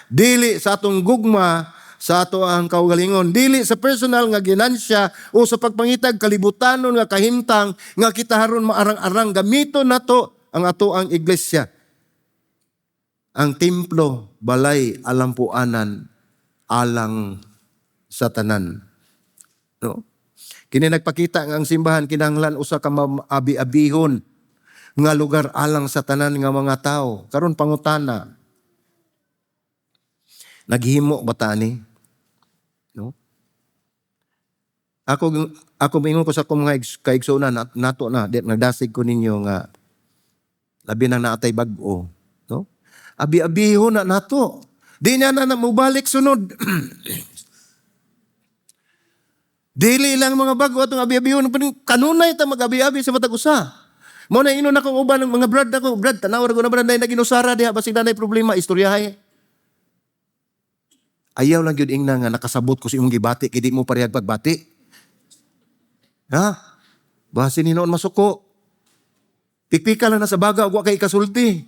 Dili sa atong gugma sa ato ang kaugalingon, dili sa personal nga ginansya o sa pagpangitag kalibutanon nga kahimtang nga kita haron maarang-arang gamiton nato ang ato ang iglesia. Ang templo, balay alampuanan alang sa tanan. No? Kini nagpakita nga ang simbahan kinahanglan usa ka maabi-abihon nga lugar alang sa tanan nga mga tao. Karon pangutana, naghimo ba ta ni? No? Ako mingon ko sa akong mga kaigsuonan nato na di, nagdasig ko ninyo nga labi nang naatay bag-o, no? Abi-abihon na nato. Di niya na mobalik sunod. Dili lang mga bago atong abi-abihon, kanunay ta mag-abi-abi sa matag usa. Mo na ingon akong uban ng mga brad ako, brad, tanaw ra ko na brad, na ginusara diha basig na problema istoryahay. Ayaw lang gyud ingna nga nakasabot ko sa imong gibati kay di mo parehag pagbati. Ha? Basin hinuon masuko. Pikpika lang na sa baga ug wa kay kasulti.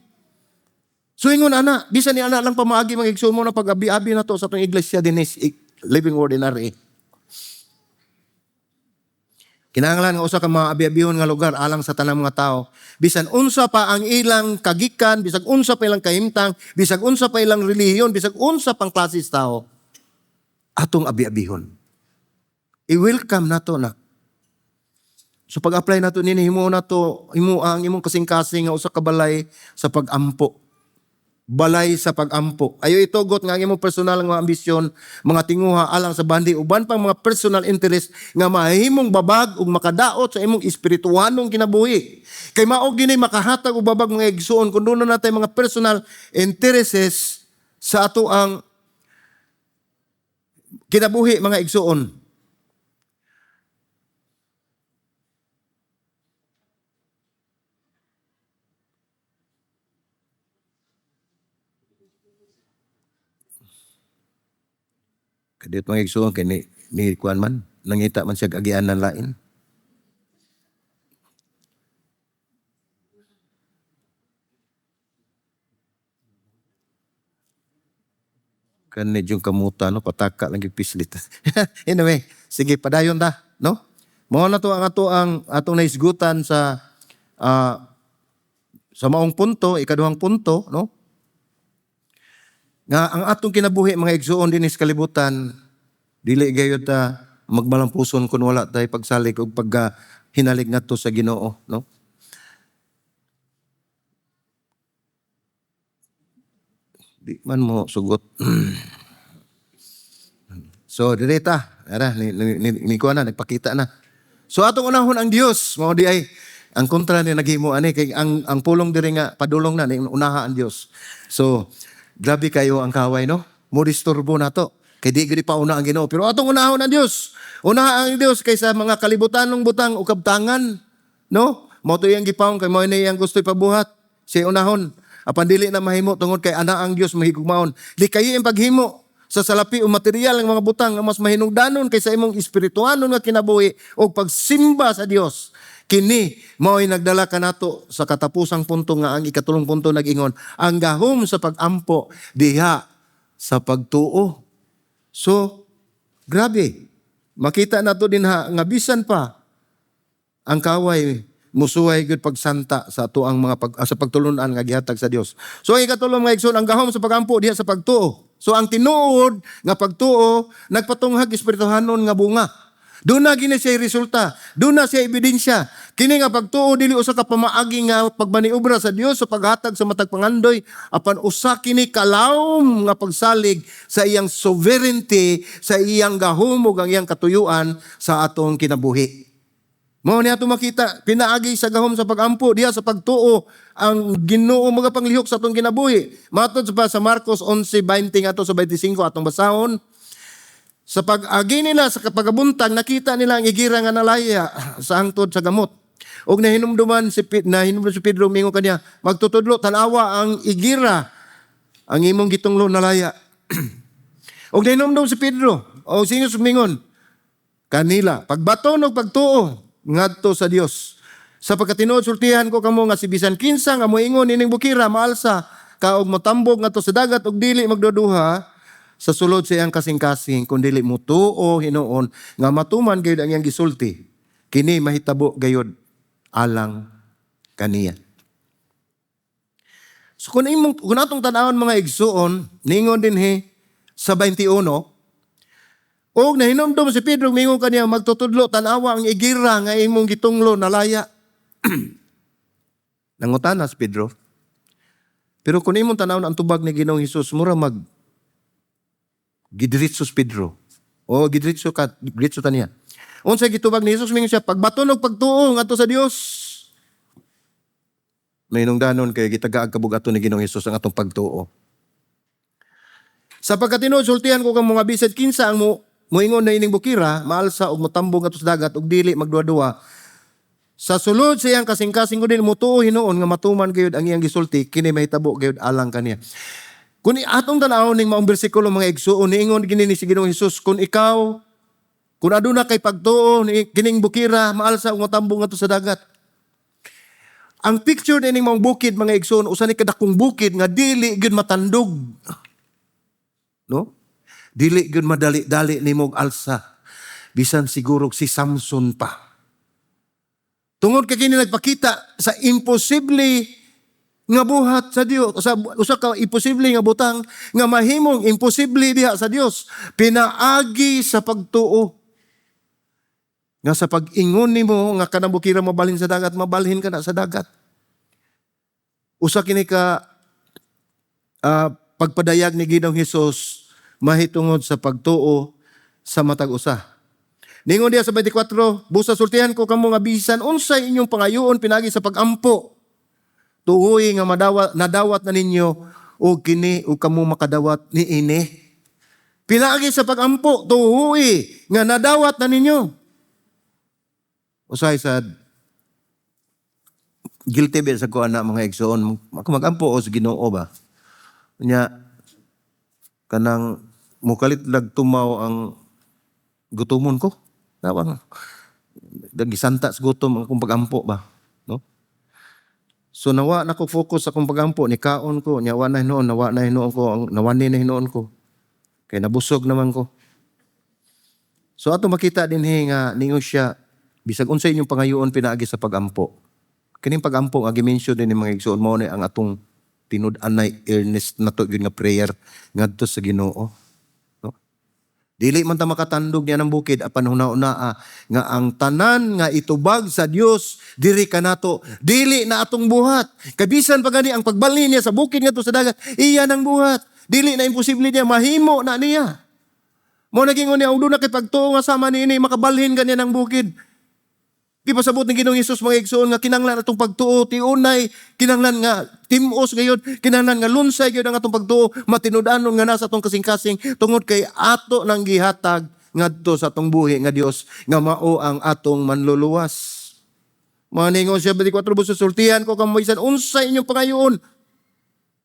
So ingon ana, bisan ni ana lang pamaagi mga igsoon mo na pag-abi-abi na to sa atong iglesia dinis Living Word in RA. Kinahanglan nga usa ka mga abi-abihon nga lugar alang sa tanang mga tao. Bisan unsa pa ang ilang kagikan, bisag unsa pa ilang kahimtang, bisag unsa pa ilang relihiyon, bisag unsa pang klase sa tao, atong abi-abihon. I-welcome nato na. So pag-apply nato nini, himo nato, himo ang imong kasing-kasing nga usa ka balay sa pag-ampo. Balay sa pag-ampo. Ayo itugot nga ang imong personal nga ambisyon, mga tinguha alang sa bandi, uban pang mga personal interest nga mahimong babag ug makadaot sa imong espirituhanong kinabuhi. Kay mao gini makahatag og babag, mga igsuon, kun duna natay mga personal interests sa ato ang kinabuhi, mga igsuon. Kadiyot, mga igsuon, kay ni kuan man, nangita man siya agianan lain. Kani yung kamuta, no, pataka lang yung pislit. Anyway, sige, padayon ta, no? Mao na to ang ato ang atong nahisgutan sa maong punto, ikaduhang punto, no? Nga ang atong kinabuhi, mga igsuon, dinhi sa kalibutan, dili gayud ta magmalampuson kung wala tay pagsalig og paghinalig ngadto sa Ginoo, no? Di man mo sugot. So direta, ara ni kuha na, nagpakita na. So atong unahon ang Dios, mao di ay ang kontra ni naghimo ani kay ang pulong diri nga padulong na ni unaha ang Dios. So grabe kayo ang kaway, no? Mo disturbo nato. Kay di gid pauna ang Ginoo, pero atong unahon ang Dios. Unaha ang Dios kaysa mga kalibutanong butang o kabtangan, no? Mao to iyang gipaong kay mao ni iyang gusto ipabuhat. Siya unahon. Apan dili na mahimo tungod kay ana ang Dios mahigugmaon. Di kayo ang paghimo sa salapi o material ang mga butang nga mas mahinungdanon kaysa imong espirituhanon nga kinabuhi o pagsimba sa Dios. Kini mao'y nagdala kanato sa katapusang punto nga ang ikatulong punto nag-ingon ang gahom sa pag-ampo diha sa pagtuo. So grabe, makita nato dinha nga bisan pa ang kaway musuway gyud pagsanta sa ato ang mga pag, sa pagtulunan nga gihatag sa Dios. So ang ikatulo, mga igsoon, ang gahom sa pagampo diha sa pagtuo. So ang tinuod nga pagtuo nagpatunghag espirituhanon nga bunga. Duna gini siya resulta, duna siya ebidensya. Kini nga pagtuo dili usa ka pamaagi nga pagmaniobra sa Dios sa paghatag sa matag pangandoy, apan usa kini kalawom nga pagsalig sa iyang sovereignty, sa iyang gahom ug ang iyang katuyuan sa atong kinabuhi. Mao ni ato makita pinaagi sa gahom sa pagampo diha sa pagtuo, ang Ginoo magapanglihok sa atong kinabuhi. Matod pa sa Marcos 11:20 ato sa 25 atong basahon. Sa pag-agi nila sa pagabuntag, nakita nila ang igira nga nalaya sa hangtod sa gamot. Og nahinumduman si Pedro, mingon kaniya, "Magtutudlo, tan-awa ang igira, ang imong gitunglo nalaya." Og nahinumdum si Pedro, o si Jesus mingon kanila, "Pagbaton og pagtuo ngadto sa Dios. Sa pagkatinuod, sultihan ko kamo nga si bisan kinsa nga moingon ining bukira, 'Maalsa ka og motambog ngadto sa dagat,' og dili magduduha sa sulod sa iyang kasing-kasing kun dili motuo hinuon nga matuman gayud ang iyang gisulti, kini mahitabo gayud alang kaniya." So kung atong tan-awon, mga igsuon, ningon dinhi sa 21, og nahinumdum si Pedro, mingon kaniya, "Magtutudlo, tan-awa ang igira nga imong gitunglo nalaya." Nangutana si Pedro. Pero kung imong tanawon ang tubag ni Ginoong Hesus, mura mag gidiretso si Pedro. O gidiretso ka, diretso ta niya. Unsa gitubag ni Jesus? Mingon siya, "Pagbaton og pagtuo ngadto sa Dios." Mahinungdanon kay gitagaag kabug-aton ni Ginoong Hesus ang atong pagtuo. Sa pagkatinuod, sultihan ko kamo nga bisan kinsa ang mo moingon na ining bukira, "Maalsa og motambog ngadto sa dagat," og dili magduha-duha sa sulod sa iyang kasing-kasing kundi motuo hinuon nga matuman gayud ang iyang gisulti, kini mahitabo gayud alang kaniya. Kung atong tan-awon ning maong bersikulo, mga igsuon, niingon gini ni si Ginoong Hesus, kung aduna kay pagtuo ni kining bukira, "Maalsa ug motambog ngadto sa dagat." Ang picture nining maong bukid, mga igsuon, usa ni kadakong bukid nga dili gyud matandog. No? Dili gyud madali-dali nimo og alsa. Bisan siguro si Samson pa. Tungod kay kini nagpakita sa imposible nga buhat sa Dios, sa usa ka imposible nga butang nga mahimong imposible diha sa Dios pinaagi sa pagtuo. Nga sa pag-ingon nimo nga kanang bukira mabalhin sa dagat, mabalhin ka na sa dagat. Usa kini ka pagpadayag ni Ginoong Hesus mahitungod sa pagtuo sa matag usa. Ningon diya sa 24, "Busa sultihan ko kamo nga bisan unsay inyong pangayoon pinagi sa pagampo, tuohi nga madawat nadawat na ninyo og kini ug kamo makadawat niini." Pinagi sa pagampo, tuohi nga nadawat na ninyo. Usahay sad guilty ba sa ko ana, mga igsoon, ako magampo o sa Ginoo ba. Nya kanang mukalit lag tumaw ang gutomon ko. Nawang gisanta sa gutom ang akong pagampo ba, no? So nawa na ko focus sa akong pagampo, ni kaon ko, nya wa na hinuon, nawa na hinuon ko, ang nawani na hinuon ko. Kay nabusog naman ko. So ato makita dinhi nga ningon siya, bisag unsa inyong pangayoon pinaagi sa pagampo. Kining pagampo nga gi-mention din ni, mga igsoon, mao ni ang atong tinud-anay earnest nato gyud nga prayer ngadto sa Ginoo. No? Dili man ta makatandog niya ng bukid, apan huna-hunaa nga ang tanan nga itubag sa Dios diri kanato, dili na atong buhat. Kabisan pa gani ang pagbalhin niya sa bukid ngadto sa dagat, iya nang buhat. Dili na imposible niya, mahimo na niya. Mao naging niya, og duna kay pagtuo nga sama niini, makabalhin ka niya ng bukid. Gipasabot ni Ginoong Hesus, mga igsoon, nga kinanglan atong pagtuo tiunay, kinanglan nga tim-os gayud, kinanglan nga lunsay gyud ang atong pagtuo, matinud-anon nga nasa atong kasing-kasing tungod kay ato nang gihatag ngadto sa atong buhi nga Dios nga mao ang atong manluluwas. Mga ningon siya 24, "Busa sultihan ko kamo, bisan unsa inyong pangayoon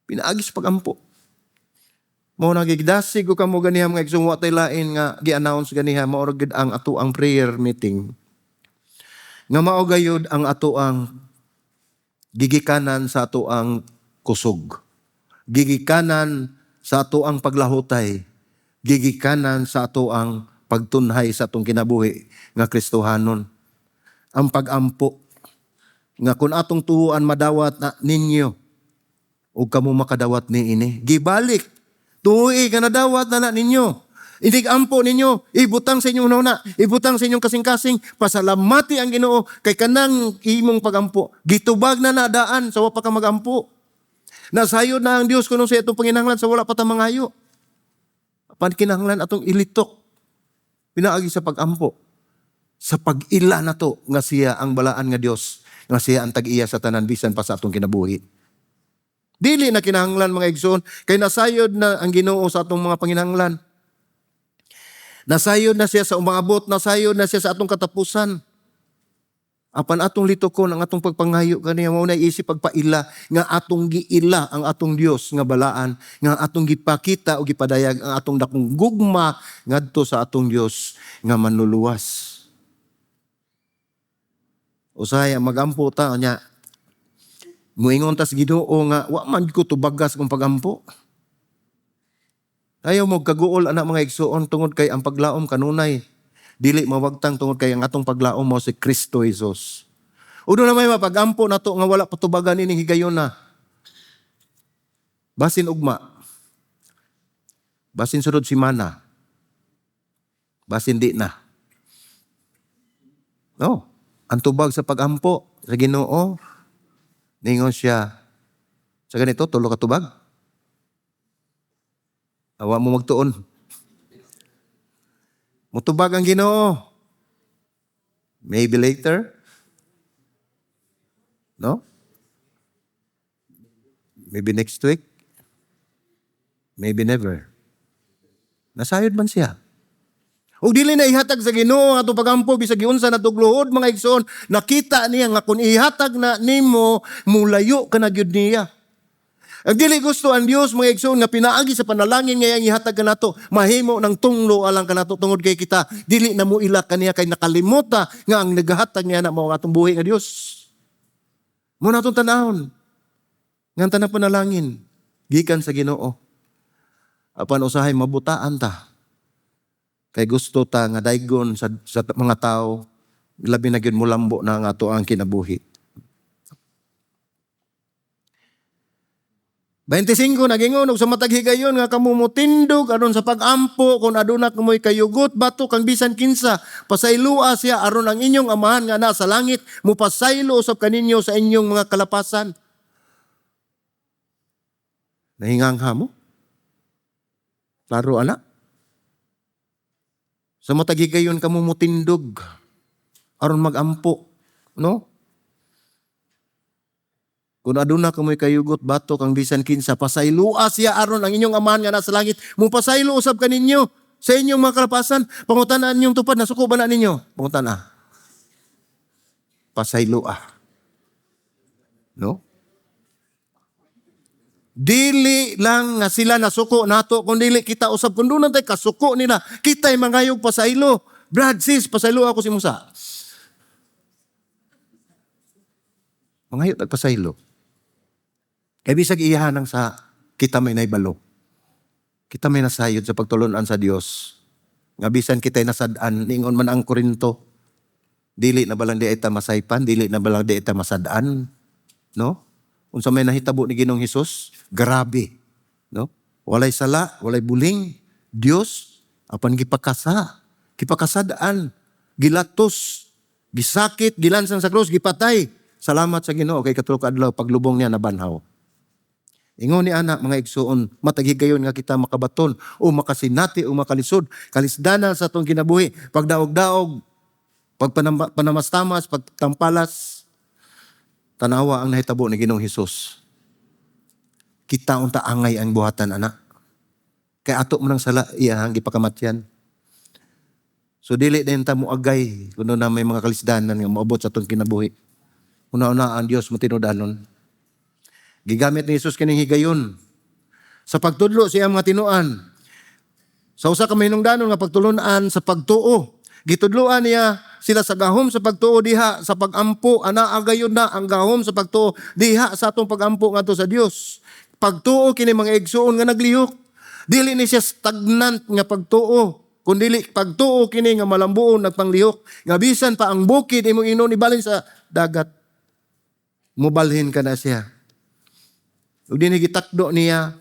pinaagi sa pagampo." Mao na gigdasig ko kamo ganiha, mga igsoon, wa tay lain nga gi-announce ganiha, mao ra gyud ang ato ang prayer meeting. Nga mao gayud ang ato ang gigikanan sa ato ang kusog. Gigikanan sa ato ang paglahutay. Gigikanan sa ato ang pagtunhay sa atong kinabuhi nga Kristohanon. Ang pagampo. Nga kung atong tuuan madawat na ninyo ug kamo makadawat niini. Gibalik. Tuoi nga nadawat na na ninyo. Inig ampo ninyo, ibutang sa inyong una, ibutang sa inyong kasing-kasing, pasalamati ang Ginoo kay kanang imong pagampo. Gitubag na na daan sa wa pa ka magampo. Nasayod na ang Dios kuno sa atong panginahanglan sa wala pa ta mangayo. Apan kinahanglan atong ilitok pinaagi sa pagampo, sa pag-ila nato nga siya ang balaan nga Dios, nga siya ang tag-iya sa tanan bisan pa sa atong kinabuhi. Dili na kinahanglan, mga igsoon, kay nasayod na ang Ginoo sa atong mga panginahanglan. Nasayod na siya sa umaabot, nasayod na siya sa atong katapusan. Apan atong litokon ang atong pagpangayo kaniya. Mao na isip pagpaila nga atong giila ang atong Dios nga balaan, nga atong gipakita o gipadayag ang atong dakong gugma ngadto sa atong Dios nga manluluwas. Usahay magampo ta nya muingon tas Ginoo nga wa man ko tubagas kung pagampo. Ayaw mo kaguol ana, mga igsuon, tungod kay ang paglaom kanunay dili mawagtang, tungod kay ang atong paglaom mao si Kristo Jesus. Uno na may mapagampo nato nga wala patubagan ining higayona. Basin ugma. Basin sunod simana. Basin di na. No. Ang tubag sa pagampo sa Ginoo, ningon siya sa ganito, tulo ka tubag. Awa mo magtuon. Mutubag ang Ginoo. Maybe later. No? Maybe next week. Maybe never. Nasayod man siya. Ug dili na ihatag sa Ginoo ang atong pagampo bisag giunsa na luhod, mga igsoon, nakita niya nga kung ihatag na nimo, mulayo ka na gyud niya. Ang dili gusto ang Dios, mga igsoon, nga pinaagi sa panalangin nga iyang ihatag kanato, mahimo ng tunglo alang kanato, tungod kay kita dili na mo ila kaniya kay nakalimuta nga ang nagahatag niya na mao ang atong buhi nga Dios. Mao na atong tan-awon. Nga ang tanang panalangin gikan sa Ginoo. Apan usahay mabutaan ta. Kay gusto ta nga daygon sa mga tao, labi na gyud mulambo na nga ato ang kinabuhi. 25, nagingon, "Ug sa matag higayon nga kamo motindog aron sa pagampo, kung aduna kamoy kayugot batok kang bisan kinsa, pasaylua siya aron ang inyong Amahan nga naa sa langit mopasaylo usab kaninyo sa inyong mga kalapasan." Nahingangha mo? Klaro ana. Sa matag higayon kamo motindog aron magampo, no? Kung aduna kamoy kayugot batok ang bisan kinsa, pasaylua siya aron ang inyong Amahan nga nasa langit mopasaylo usab kaninyo sa inyong mga kalapasan. Pangutana inyong tupad, nasuko ba na ninyo? Pangutana. Pasaylua. No? Dili lang nga sila nasuko nato, kung dili kita usab, kung doon tay kasuko nila, kita'y mangayog pasaylo. "Brad, sis, pasaylo ako si Musa." Mangayo tag pasaylo. Kay bisag iyahan ang sa kita may naibalo. Kita may nasayod sa pagtulunan sa Dios. Nga bisan kita'y nasad-an, ningon man ang Korinto, dili na balang di ita masaypan, dili na balang di ita masad-an. No? Unsa may nahitabo ni Ginoong Hesus? Grabe. No? Walay sala, walay buling. Dios apan gipakasa, gipakasad-an, gilatos, gisakit, gilansang sa krus, gipatay. Salamat sa Ginoo kay katulo ka adlaw paglubong niya nabanhaw. Ingon ni ana, mga igsuon, matag higayon nga kita makabaton o makasinati o makalisod, kalisdanan sa atong kinabuhi, pagdaog-daog, pagpanamastamas, pagtampalas, tanawa ang nahitabo ni Ginoong Hesus. Kita unta angay ang buhatan ana. Kay ato man ang sala iyahang gipakamatyan. So dili din ta mo agay kuno na may mga kalisdanan nga moabot sa atong kinabuhi. Una-una ang Dios matinud-anon. Gigamit ni Jesus kining higayon sa pagtudlo sa iyang mga tinuan. Sa usa ka mahinungdanon nga pagtulunan sa pagtuo. Gitudloan niya sila sa gahom sa pagtuo diha sa pagampo. Ana gayon na ang gahom sa pagtuo diha sa atong pagampo ngadto sa Dios. Pagtuo kini, mga igsuon, nga naglihok. Dili ni siya stagnant nga pagtuo. Kun dili pagtuo kini nga malambuon, nagpanglihok, nga bisan pa ang bukid imong inon ibalin sa dagat. Mubalhin ka na siya. Ug dinhi gitakdo niya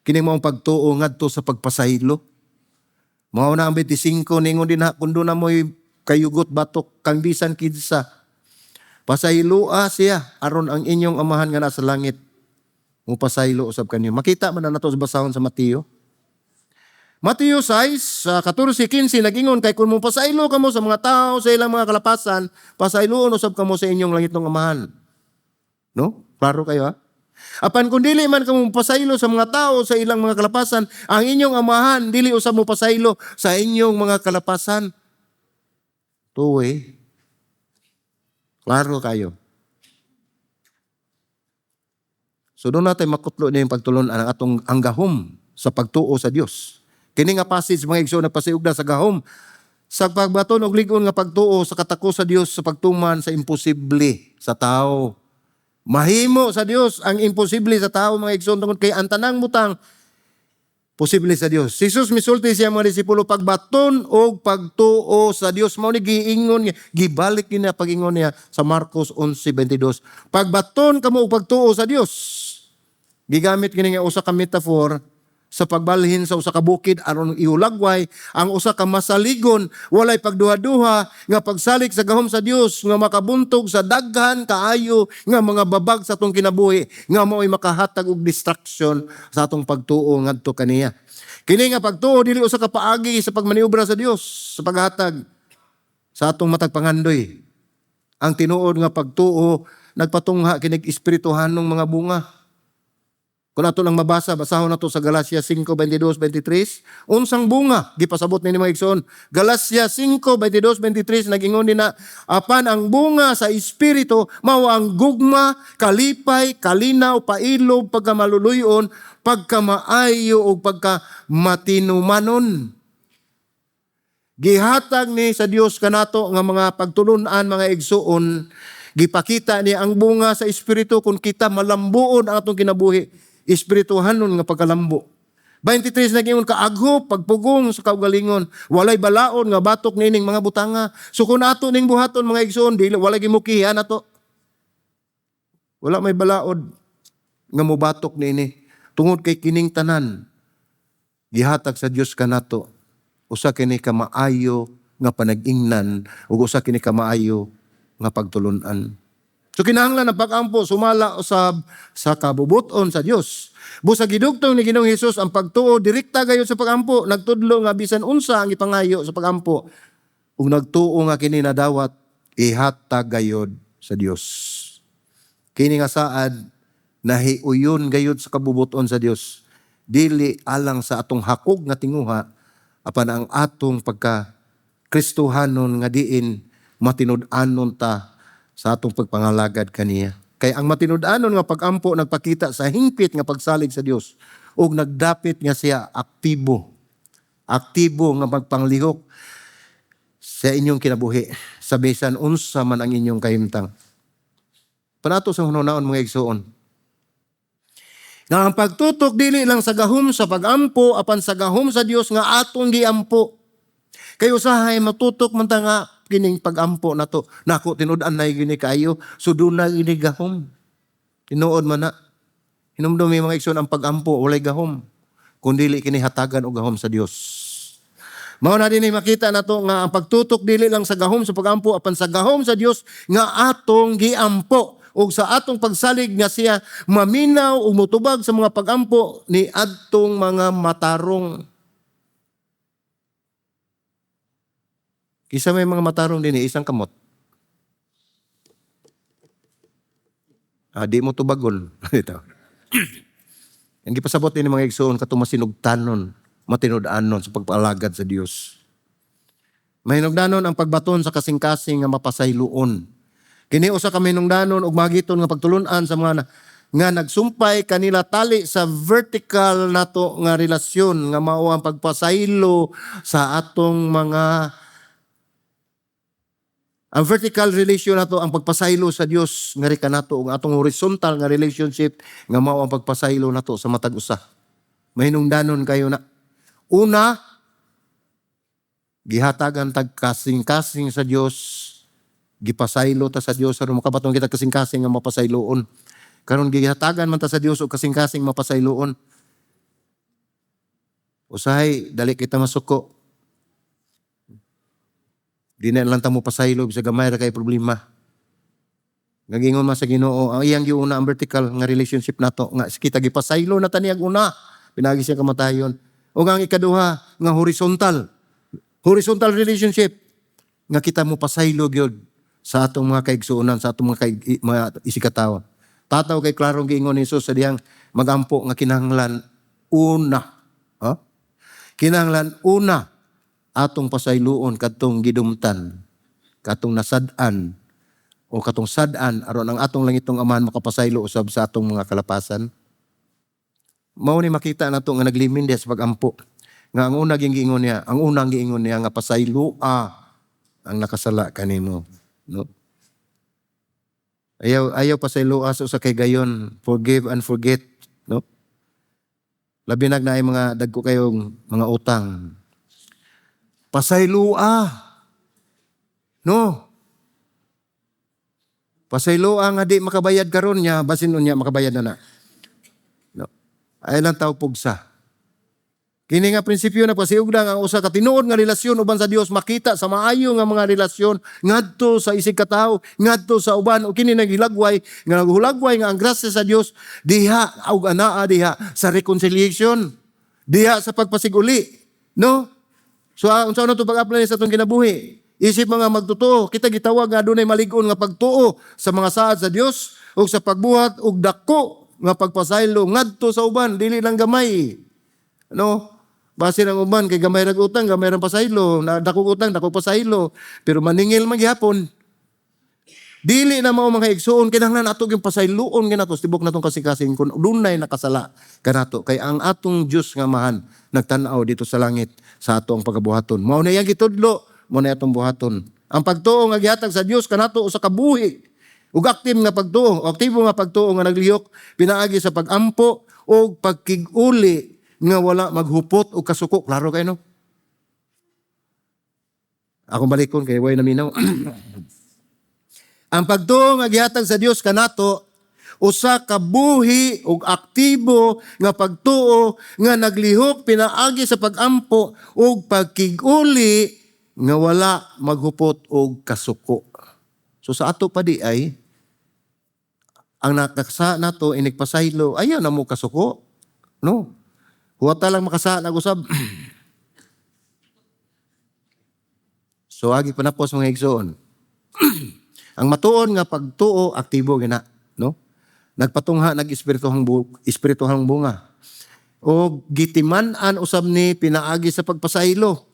kining maong pagtuo ngadto sa pagpasaylo. Mao na ang 25 ningon dinha, kung duna mo'y kayugot batok kang bisan kinsa, pasayloa siya aron ang inyong Amahan nga nasa langit mupasaylo usab kanyo. Makita man na nato sa basahon sa Mateo. Mateo 6, sa 14:15 nag-ingon, kay kung mopasaylo kamo sa mga tao sa ilang mga kalapasan, pasayloon usab kamo sa inyong langitnong Amahan. No? Klaro kayo, ha? Apan kung dili man kamo mopasaylo sa mga tao sa ilang mga kalapasan, ang inyong Amahan dili usab mopasaylo sa inyong mga kalapasan. Tuwi. Klaro kayo. So doon natin makutlo na yung pagtulon ang atong ang gahom sa pagtuo sa Dios. Kini nga passage, mga igsoon, nagpasiugda sa gahom sa pagbaton og lig-on nga pagtuo sa katako sa Dios sa pagtuman sa imposible sa tao. Mahimo sa Dios ang imposible sa tao, mga igsoon, tungod kay ang tanang butang posible sa Dios. Si Jesus misulti siya mga disipulo, pagbaton og pagtuo sa Dios. Mao ni giingon niya, gibalik niya pagingon niya sa Marcos 11:22. Pagbaton kamo og pagtuo sa Dios. Gigamit kini nga usa ka metaphor sa pagbalhin sa usa ka bukid aron ihulagway ang usa ka masaligon, walay pagduha-duha nga pagsalig sa gahom sa Dios nga makabuntog sa daghan kaayo nga mga babag sa atong kinabuhi nga mao'y makahatag og distraction sa atong pagtuo ngadto kaniya. Kini nga pagtuo dili usa ka paagi sa pagmaniobra sa Dios sa paghatag sa atong matag pangandoy. Ang tinuod nga pagtuo nagpatungha kinig espirituhanong mga bunga. Kung ato lang mabasa, basahon nato sa Galatia 5:22, 23. Unsang bunga gipasabot ni mga igsoon. Galatia 5:22, 23 nag-ingon din na, apan ang bunga sa Espiritu mao ang gugma, kalipay, kalinaw, pailob, pagkamaluluyon, pagkamaayo ug pagkamatinumanon. Gihatag ni sa Dios kanato nga mga pagtulun-an, mga igsoon, gipakita ni ang bunga sa Espiritu kung kita malambuon ang atong kinabuhi, espirituhanon nga pagkalambo. 23 nag-ingon, kaagho, pagpugong sa kaugalingon, walay balaod nga batok nining mga butanga. So kung ato ning buhaton, mga igsoon, dili walay gimukihan ato. Wala may balaod nga mobatok niini tungod kay kining tanan gihatag sa Dios kanato. Usa kini ka maayo nga panag-ingnan ug usa kini ka maayo nga pagtulun-an. So kinahanglan ang pag-ampo sumala usab sa kabubuton sa Dios. Busa gidugtong ni Ginoong Hesus ang pagtuo direkta gayud sa pag-ampo, nagtudlo nga bisan unsa ang ipangayo sa pag-ampo ug nagtuo nga kini nadawat, ihatag gayud sa Dios. Kini nga saad nahiuyon gayud sa kabubuton sa Dios. Dili alang sa atong hakog nga tinguha apan ang atong pagka Kristohanon nga diin matinud-anon ta sa atong pagpangalagad kaniya. Kay ang matinud-anon nga pag-ampo nagpakita sa hingpit nga pagsalig sa Dios ug nagdapit nga siya aktibo. Aktibo nga magpanglihok sa inyong kinabuhi sa bisan unsa man ang inyong kahimtang. Panato sa hunaon, mga igsoon, nga ang pagtutok dili lang sa gahom sa pag-ampo apan sa gahom sa Dios nga atong giampo. Kay usahay matutok man ta nga kining pag-ampo nato. Nako, tinud-an na gini kaayo, so duna gini gahom. Tinuod man na. Hinumdumi, mga igsoon, ang pag-ampo walay gahom kun dili kini hatagan og gahom sa Dios. Mao na dinhi makita nato nga ang pagtutok dili lang sa gahom sa pag-ampo apan sa gahom sa Dios nga atong giampo ug sa atong pagsalig nga siya maminaw ug motubag sa mga pag-ampo ni adtong mga matarong. Isa may mga matarong din, isang kamot. Di mo tubagon. Ito. Ang gipasabot ni mga igsoon katong masinugtanon, matinud-anon sa pagpaalagad sa Dios. Mahinugdanon ang pagbaton sa kasing-kasing nga mapasayloon. Kini usa ka mahinungdanon ug magiton nga pagtulun-an sa mga nga nagsumpay kanila tali sa vertical nato nga relasyon nga mao ang pagpasaylo sa atong mga ang vertical relation nato ang pagpasaylo sa Dios nga rika nato ug atong horizontal nga relationship nga mao ang pagpasaylo nato sa matag usa. Mahinungdanon kayo na. Una, gihatagan tag kasing-kasing sa Dios Gipasaylo ta sa Dios aron makabaton kita kasing-kasing nga mapasayloon. Karon gihatagan man ta sa Dios og kasing-kasing mapasayloon. Usahay dali kita masuko. Di na lang ta mo pasaylo sa gamay ra kay problema. Nagingon man sa Ginoo, ang iyang giuna ang vertical nga relationship nato nga kita gipasaylo na ta niyag una pinaagi siya kamatayon. O ang ikaduha nga horizontal. Horizontal relationship nga kita mo pasaylo gyud sa atong mga kaigsuonan, sa atong mga isigkatawo. Tataw kay klarong giingon ni Jesus sa dihang magampo nga kinahanglan una. Ha? Kinahanglan una atong pasayloon kadtong gidumtan, katong nasad-an o katong sad-an aron ang atong langitong Amahan makapasaylo usab sa atong mga kalapasan. Mao ni makita nato nga naglimin diha sa pagampo. Nga ang una giingon niya, ang unang giingon niya nga pasayloa ang nakasala kanimo, no? Ayaw ayaw pasayloa sa usa kay gayon, forgive and forget, no? Labi na ay mga dagko kayong mga utang. Pasayloa. No? Pasayloa nga di makabayad karon niya, basin unya makabayad na na. No. Ay lang tao pugsa. Kini nga prinsipyo na pasiugdang ang usa ka tinuod nga relasyon uban sa Dios makita sa maayo nga mga relasyon ngadto sa isig katawo, ngadto sa uban, o kini naghilagway nga naghulagway nga ang grasya sa Dios diha og anaa diha sa reconciliation, diha sa pagpasiguli, no? So unsa na to pag-apply sa atong kinabuhi? Isip mga magtotoo, kita gitawag nga adunay malig-on nga pagtuo sa mga saad sa Dios ug sa pagbuhat og dako nga pagpasaylo ngadto sa uban, dili lang gamay. No? Base ng uban kay gamay ra utang, gamay ra pasaylo, na dako utang, dako pasaylo, pero maningil man gihapon. Dili na mao, mga igsuon, kinahanglan ato gyud pasayloon ginato tibok natong kasing-kasing kun dunay nakasala kanato, kay ang atong Dios nga Amahan nagtan-aw dito sa langit sa ato ang pagabuhaton. Mao na iyang gitudlo, mao na atong buhaton. Ang pagtuo nga gihatag sa Dios kanato usa ka buhi ug aktif nga pagtuo, aktibo nga pagtuo nga naglihok pinaagi sa pagampo o pagkig-uli nga wala maghupot o kasuko. Klaro kay, no? Akong balikon kay way naminaw. Ang pagtuo nga gihatag sa Dios kanato usa ka buhi ug aktibo nga pagtuo nga naglihok pinaagi sa pagampo ug pagkig-uli nga wala maghupot og kasuko. So sa ato pa di ay ang nakakasa nato inig pasaylo, ayaw na mo kasuko. No? Huwata lang makasa nag-usab. So agi panapos, mga igsoon. Ang matuon nga pagtuo aktibo gina, no? Nagpatungha nag espirituhang bunga. O gitiman-an usab ni pinaagi sa pagpasaylo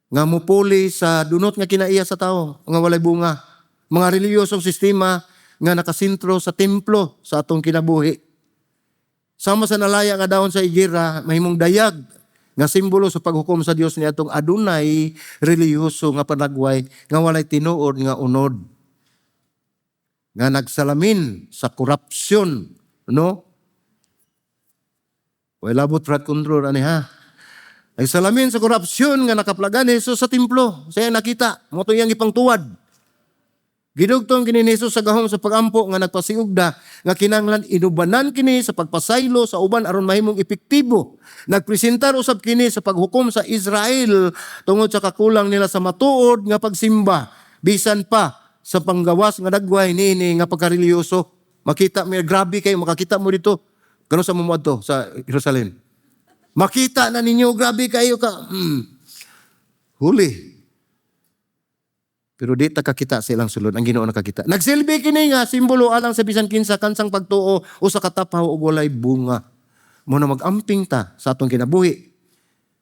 nga mupuli sa dunot nga kinaiya sa tao nga walay bunga. Mga reliyosong sistema nga nakasentro sa templo sa atong kinabuhi. Sama sa nalaya nga dahon sa igira, mahimong dayag nga simbolo sa paghukom sa Dios ni atong adunay relihiyoso nga panagway nga walay tinuod nga unod, nga nagsalamin sa korupsyon, no? Way labot flood control ani ha. Nagsalamin sa korupsyon nga nakaplagan ni Jesus sa templo. Siya nakita, mo to iyang ipangtuwad. Gidugtong kini ni Jesus sa gahom sa pagampo nga nagpasiugda nga kinahanglan inubanan kini sa pagpasaylo sa uban aron mahimong epektibo. Nagpresentar usab kini sa paghukom sa Israel tungod sa kakulang nila sa matuod nga pagsimba bisan pa sa panggawas nga dagway niini nga pagkareliyoso. Makita mi, grabe kayo makakita mo dito. Kano sa mo to sa Jerusalem. Makita na ninyo, grabe kayo ka. Huli. Pero di ta kakita sa ilang sulod, ang Ginoo nakakita. Nagsilbi kini nga simbolo alang sa bisan kinsa kansang pagtuo o sa katapaw og walay bunga. Mo na mag-amping ta sa atong kinabuhi.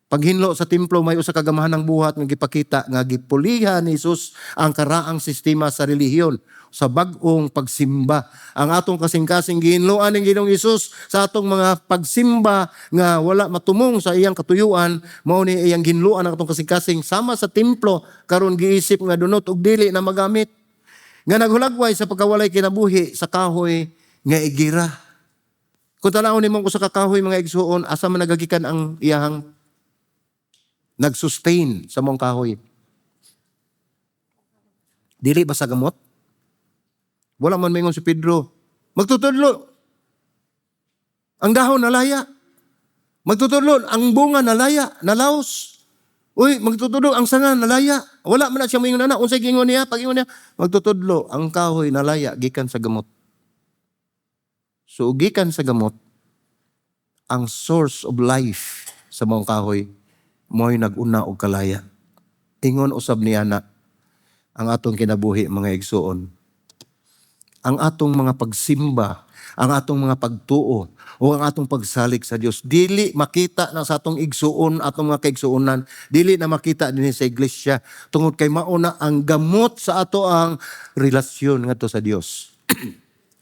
Paghinlo sa templo, may usa ka gamahanang buhat nga gipakita nga gipulihan ni Jesus ang karaang sistema sa relihiyon sa bag-ong pagsimba. Ang atong kasing-kasing gihinloan ng Ginoong Hesus sa atong mga pagsimba nga wala matumong sa iyang katuyuan, mao ni iyang ginloan ang atong kasing-kasing sama sa templo karon giisip nga dunot og dili na magamit. Nga naghulagway sa pagkawalay kinabuhi sa kahoy nga igira. Kung tan-awon nimo usa ka kahoy, mga igsuon, asa man nagagikan ang iyahang nag-sustain sa mong kahoy? Dili ba sa gamot? Wala man mingon si Pedro, "Magtutudlo, ang dahon nalaya. Magtutudlo, ang bunga nalaya, nalaos. Uy, magtutudlo, ang sanga nalaya." Wala man na siya mingon ana. Unsay gingon niya? Pag-ingon niya, "Magtutudlo, ang kahoy nalaya gikan sa gamot." So gikan sa gamot, ang source of life sa maong kahoy mo'y nag-una og kalaya. Ingon usab niya na ang atong kinabuhi, mga igsuon. Ang atong mga pagsimba, ang atong mga pagtuo, o ang atong pagsalig sa Dios, dili makita na sa atong igsuon, atong mga kaigsuonan, dili na makita dinhi sa iglesia tungod kay mao na ang gamot sa ato ang relasyon ngadto sa Dios.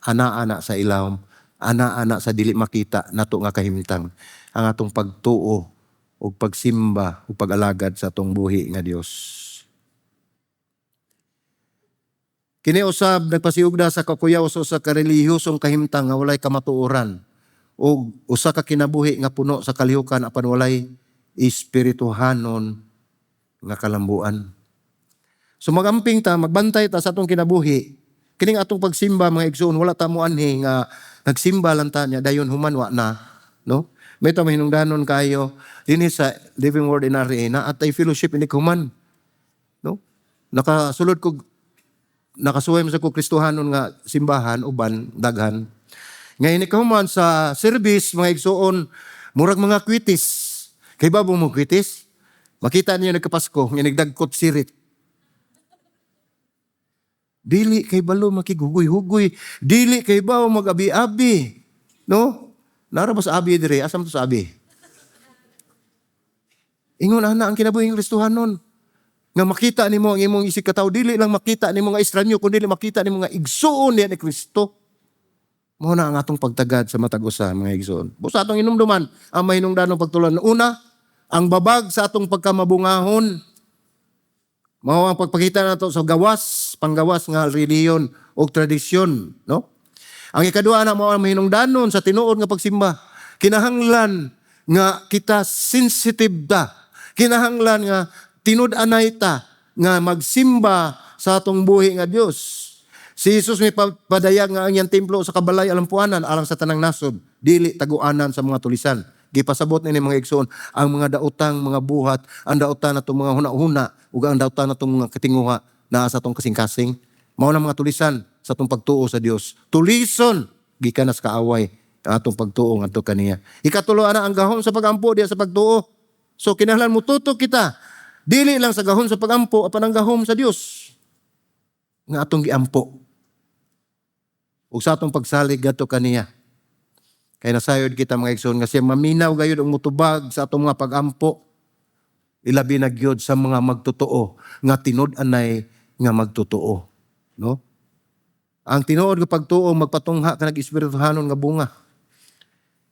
Ana-ana sa ilawom, ana-ana sa dili makita nato nga kahimtang ang atong pagtuo ug pagsimba ug pag-alagad sa atong buhi nga Dios. Kini usab nagpasiugda sa kakuyaw sa usa ka relihiyosong kahimtang nga walay kamatuoran ug usa ka kinabuhi nga puno sa kalihukan apan walay espirituhanon nga kalambuan. So magamping ta, magbantay ta sa atong kinabuhi. Kining atong pagsimba, mga igsoon, wala ta moanhi nga nagsimba lang ta niya dayon human wa na, no? May ta mahinungdanon kayo dinhi sa Living Word NRA na atay fellowship ini human, no? Nakasulod ko, nakasuway mo sa ko Kristohanon nga simbahan uban daghan. Ngayon ikaw man sa service, mga igsuon, murag mga kwitis. Kay babo mo kwitis? Makita niyo nagkapasko, nga nagdagkot sirit. Dili kay balo makighugoy-hugoy. Dili kay bawo mag-abi-abi. No? Nara ba sa abi dire? Asam to sa abi? Ingon ana ang kinabuhing Kristohanon. Nga makita nimo ang imong isig katawo, dili lang makita nimo nga estranyo, kundi makita nimo nga igsuon niya ni Kristo. Mao na ang atong pagtagad sa matag usa, mga igsuon. Busa atong inumduman ang mahinungdanong pagtulunan. Una, ang babag sa atong pagkamabungahon. Mao ang pagpakita nato sa gawas, panggawas nga relihiyon o tradisyon, no? Ang ikaduha na mao ang mahinungdanon sa tinuod nga pagsimba. Kinahanglan nga kita sensitive ta. Kinahanglan nga tinud-anay ta nga magsimba sa atong buhi nga Dios. Si Jesus may padayag nga ang iyang templo sa kabalay alampuanan alang sa tanang nasod, dili taguanan sa mga tulisan. Gipasabot nini, mga igsoon, ang mga daotang mga buhat, ang daotan natong mga huna-huna ug ang daotan natong mga katinguha naa sa atong kasing-kasing. Mao na mga tulisan sa atong pagtuo sa Dios. Tulison gikan sa kaaway ang atong pagtuo ngadto kaniya. Ikatulo ana ang gahom sa pagampo diya sa pagtuo. So kinahanglan mo tutok kita dili lang sa gahom sa pagampo apan ang gahom sa Dios nga atong giampo. Ug sa atong pagsalig ngadto kaniya. Kay nasayod kita, mga igsoon, nga siya maminaw gayud ang mutubag sa atong mga pagampo. Ilabi na gyud sa mga magtotoo nga tinud-anay nga magtotoo, no? Ang tinuod nga pagtuo magpatungha kanag espirituhanon nga bunga.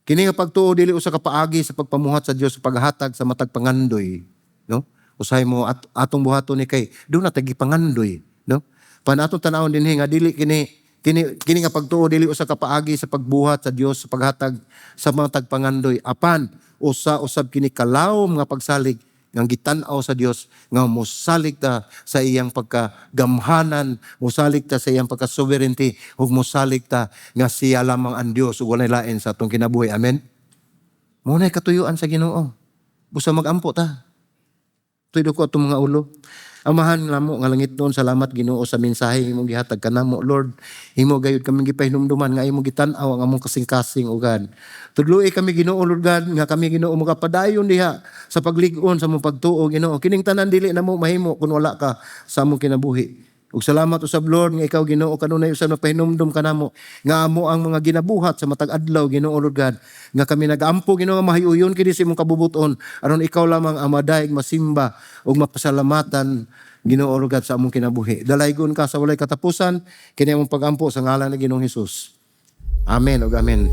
Kini nga pagtuo dili usa ka paagi sa pagpamuhat sa Dios sa paghatag sa matag pangandoy, no? Usahay mo atong buhaton ni kay duna ta gipangandoy, no? Pan atong tan-awon dinhi nga dili kini kini kini nga pagtuo dili usa ka paagi sa pagbuhat sa Dios sa paghatag sa matag pangandoy, apan usa usab kini kalawom nga pagsalig nga gitan-aw sa Dios nga mosalig ta sa iyang pagkagamhanan, mosalig ta sa iyang pagka-sovereignty, ug mosalig ta nga siya lamang ang Dios ug walay lain sa atong kinabuhi. Amen. Mao nay katuyuan sa Ginoo. Busa magampo ta. Tuyo ko atong mga ulo. Amahan namo nga langitnon, salamat, Ginoo, sa mensahe imong gihatag kanamo, Lord. Imo gayud kami gipahinumduman nga imong gitan-aw ang among kasing-kasing, o God. Tudloi kami, Ginoo, Lord God, nga kami, Ginoo, makapadayon diha sa paglig-on sa among pagtuo, Ginoo. Kining tanan dili namo mahimo kun wala ka sa among kinabuhi. Ug salamat usab, Lord, nga ikaw, Ginoo, kanunay usab napahinumdum kanamo nga amo ang mga ginabuhat sa matag adlaw, Ginoo, Lord God, nga kami nagaampo, Ginoo, nga mahiuyon kini sa imong kabubuton aron ikaw lamang ang madayeg, masimba ug mapasalamatan, Ginoo, Lord God, sa among kinabuhi. Dalaygon ka sa walay katapusan. Kini among pagampo sa ngalan ni Ginoong Hesus. Amen ug amen.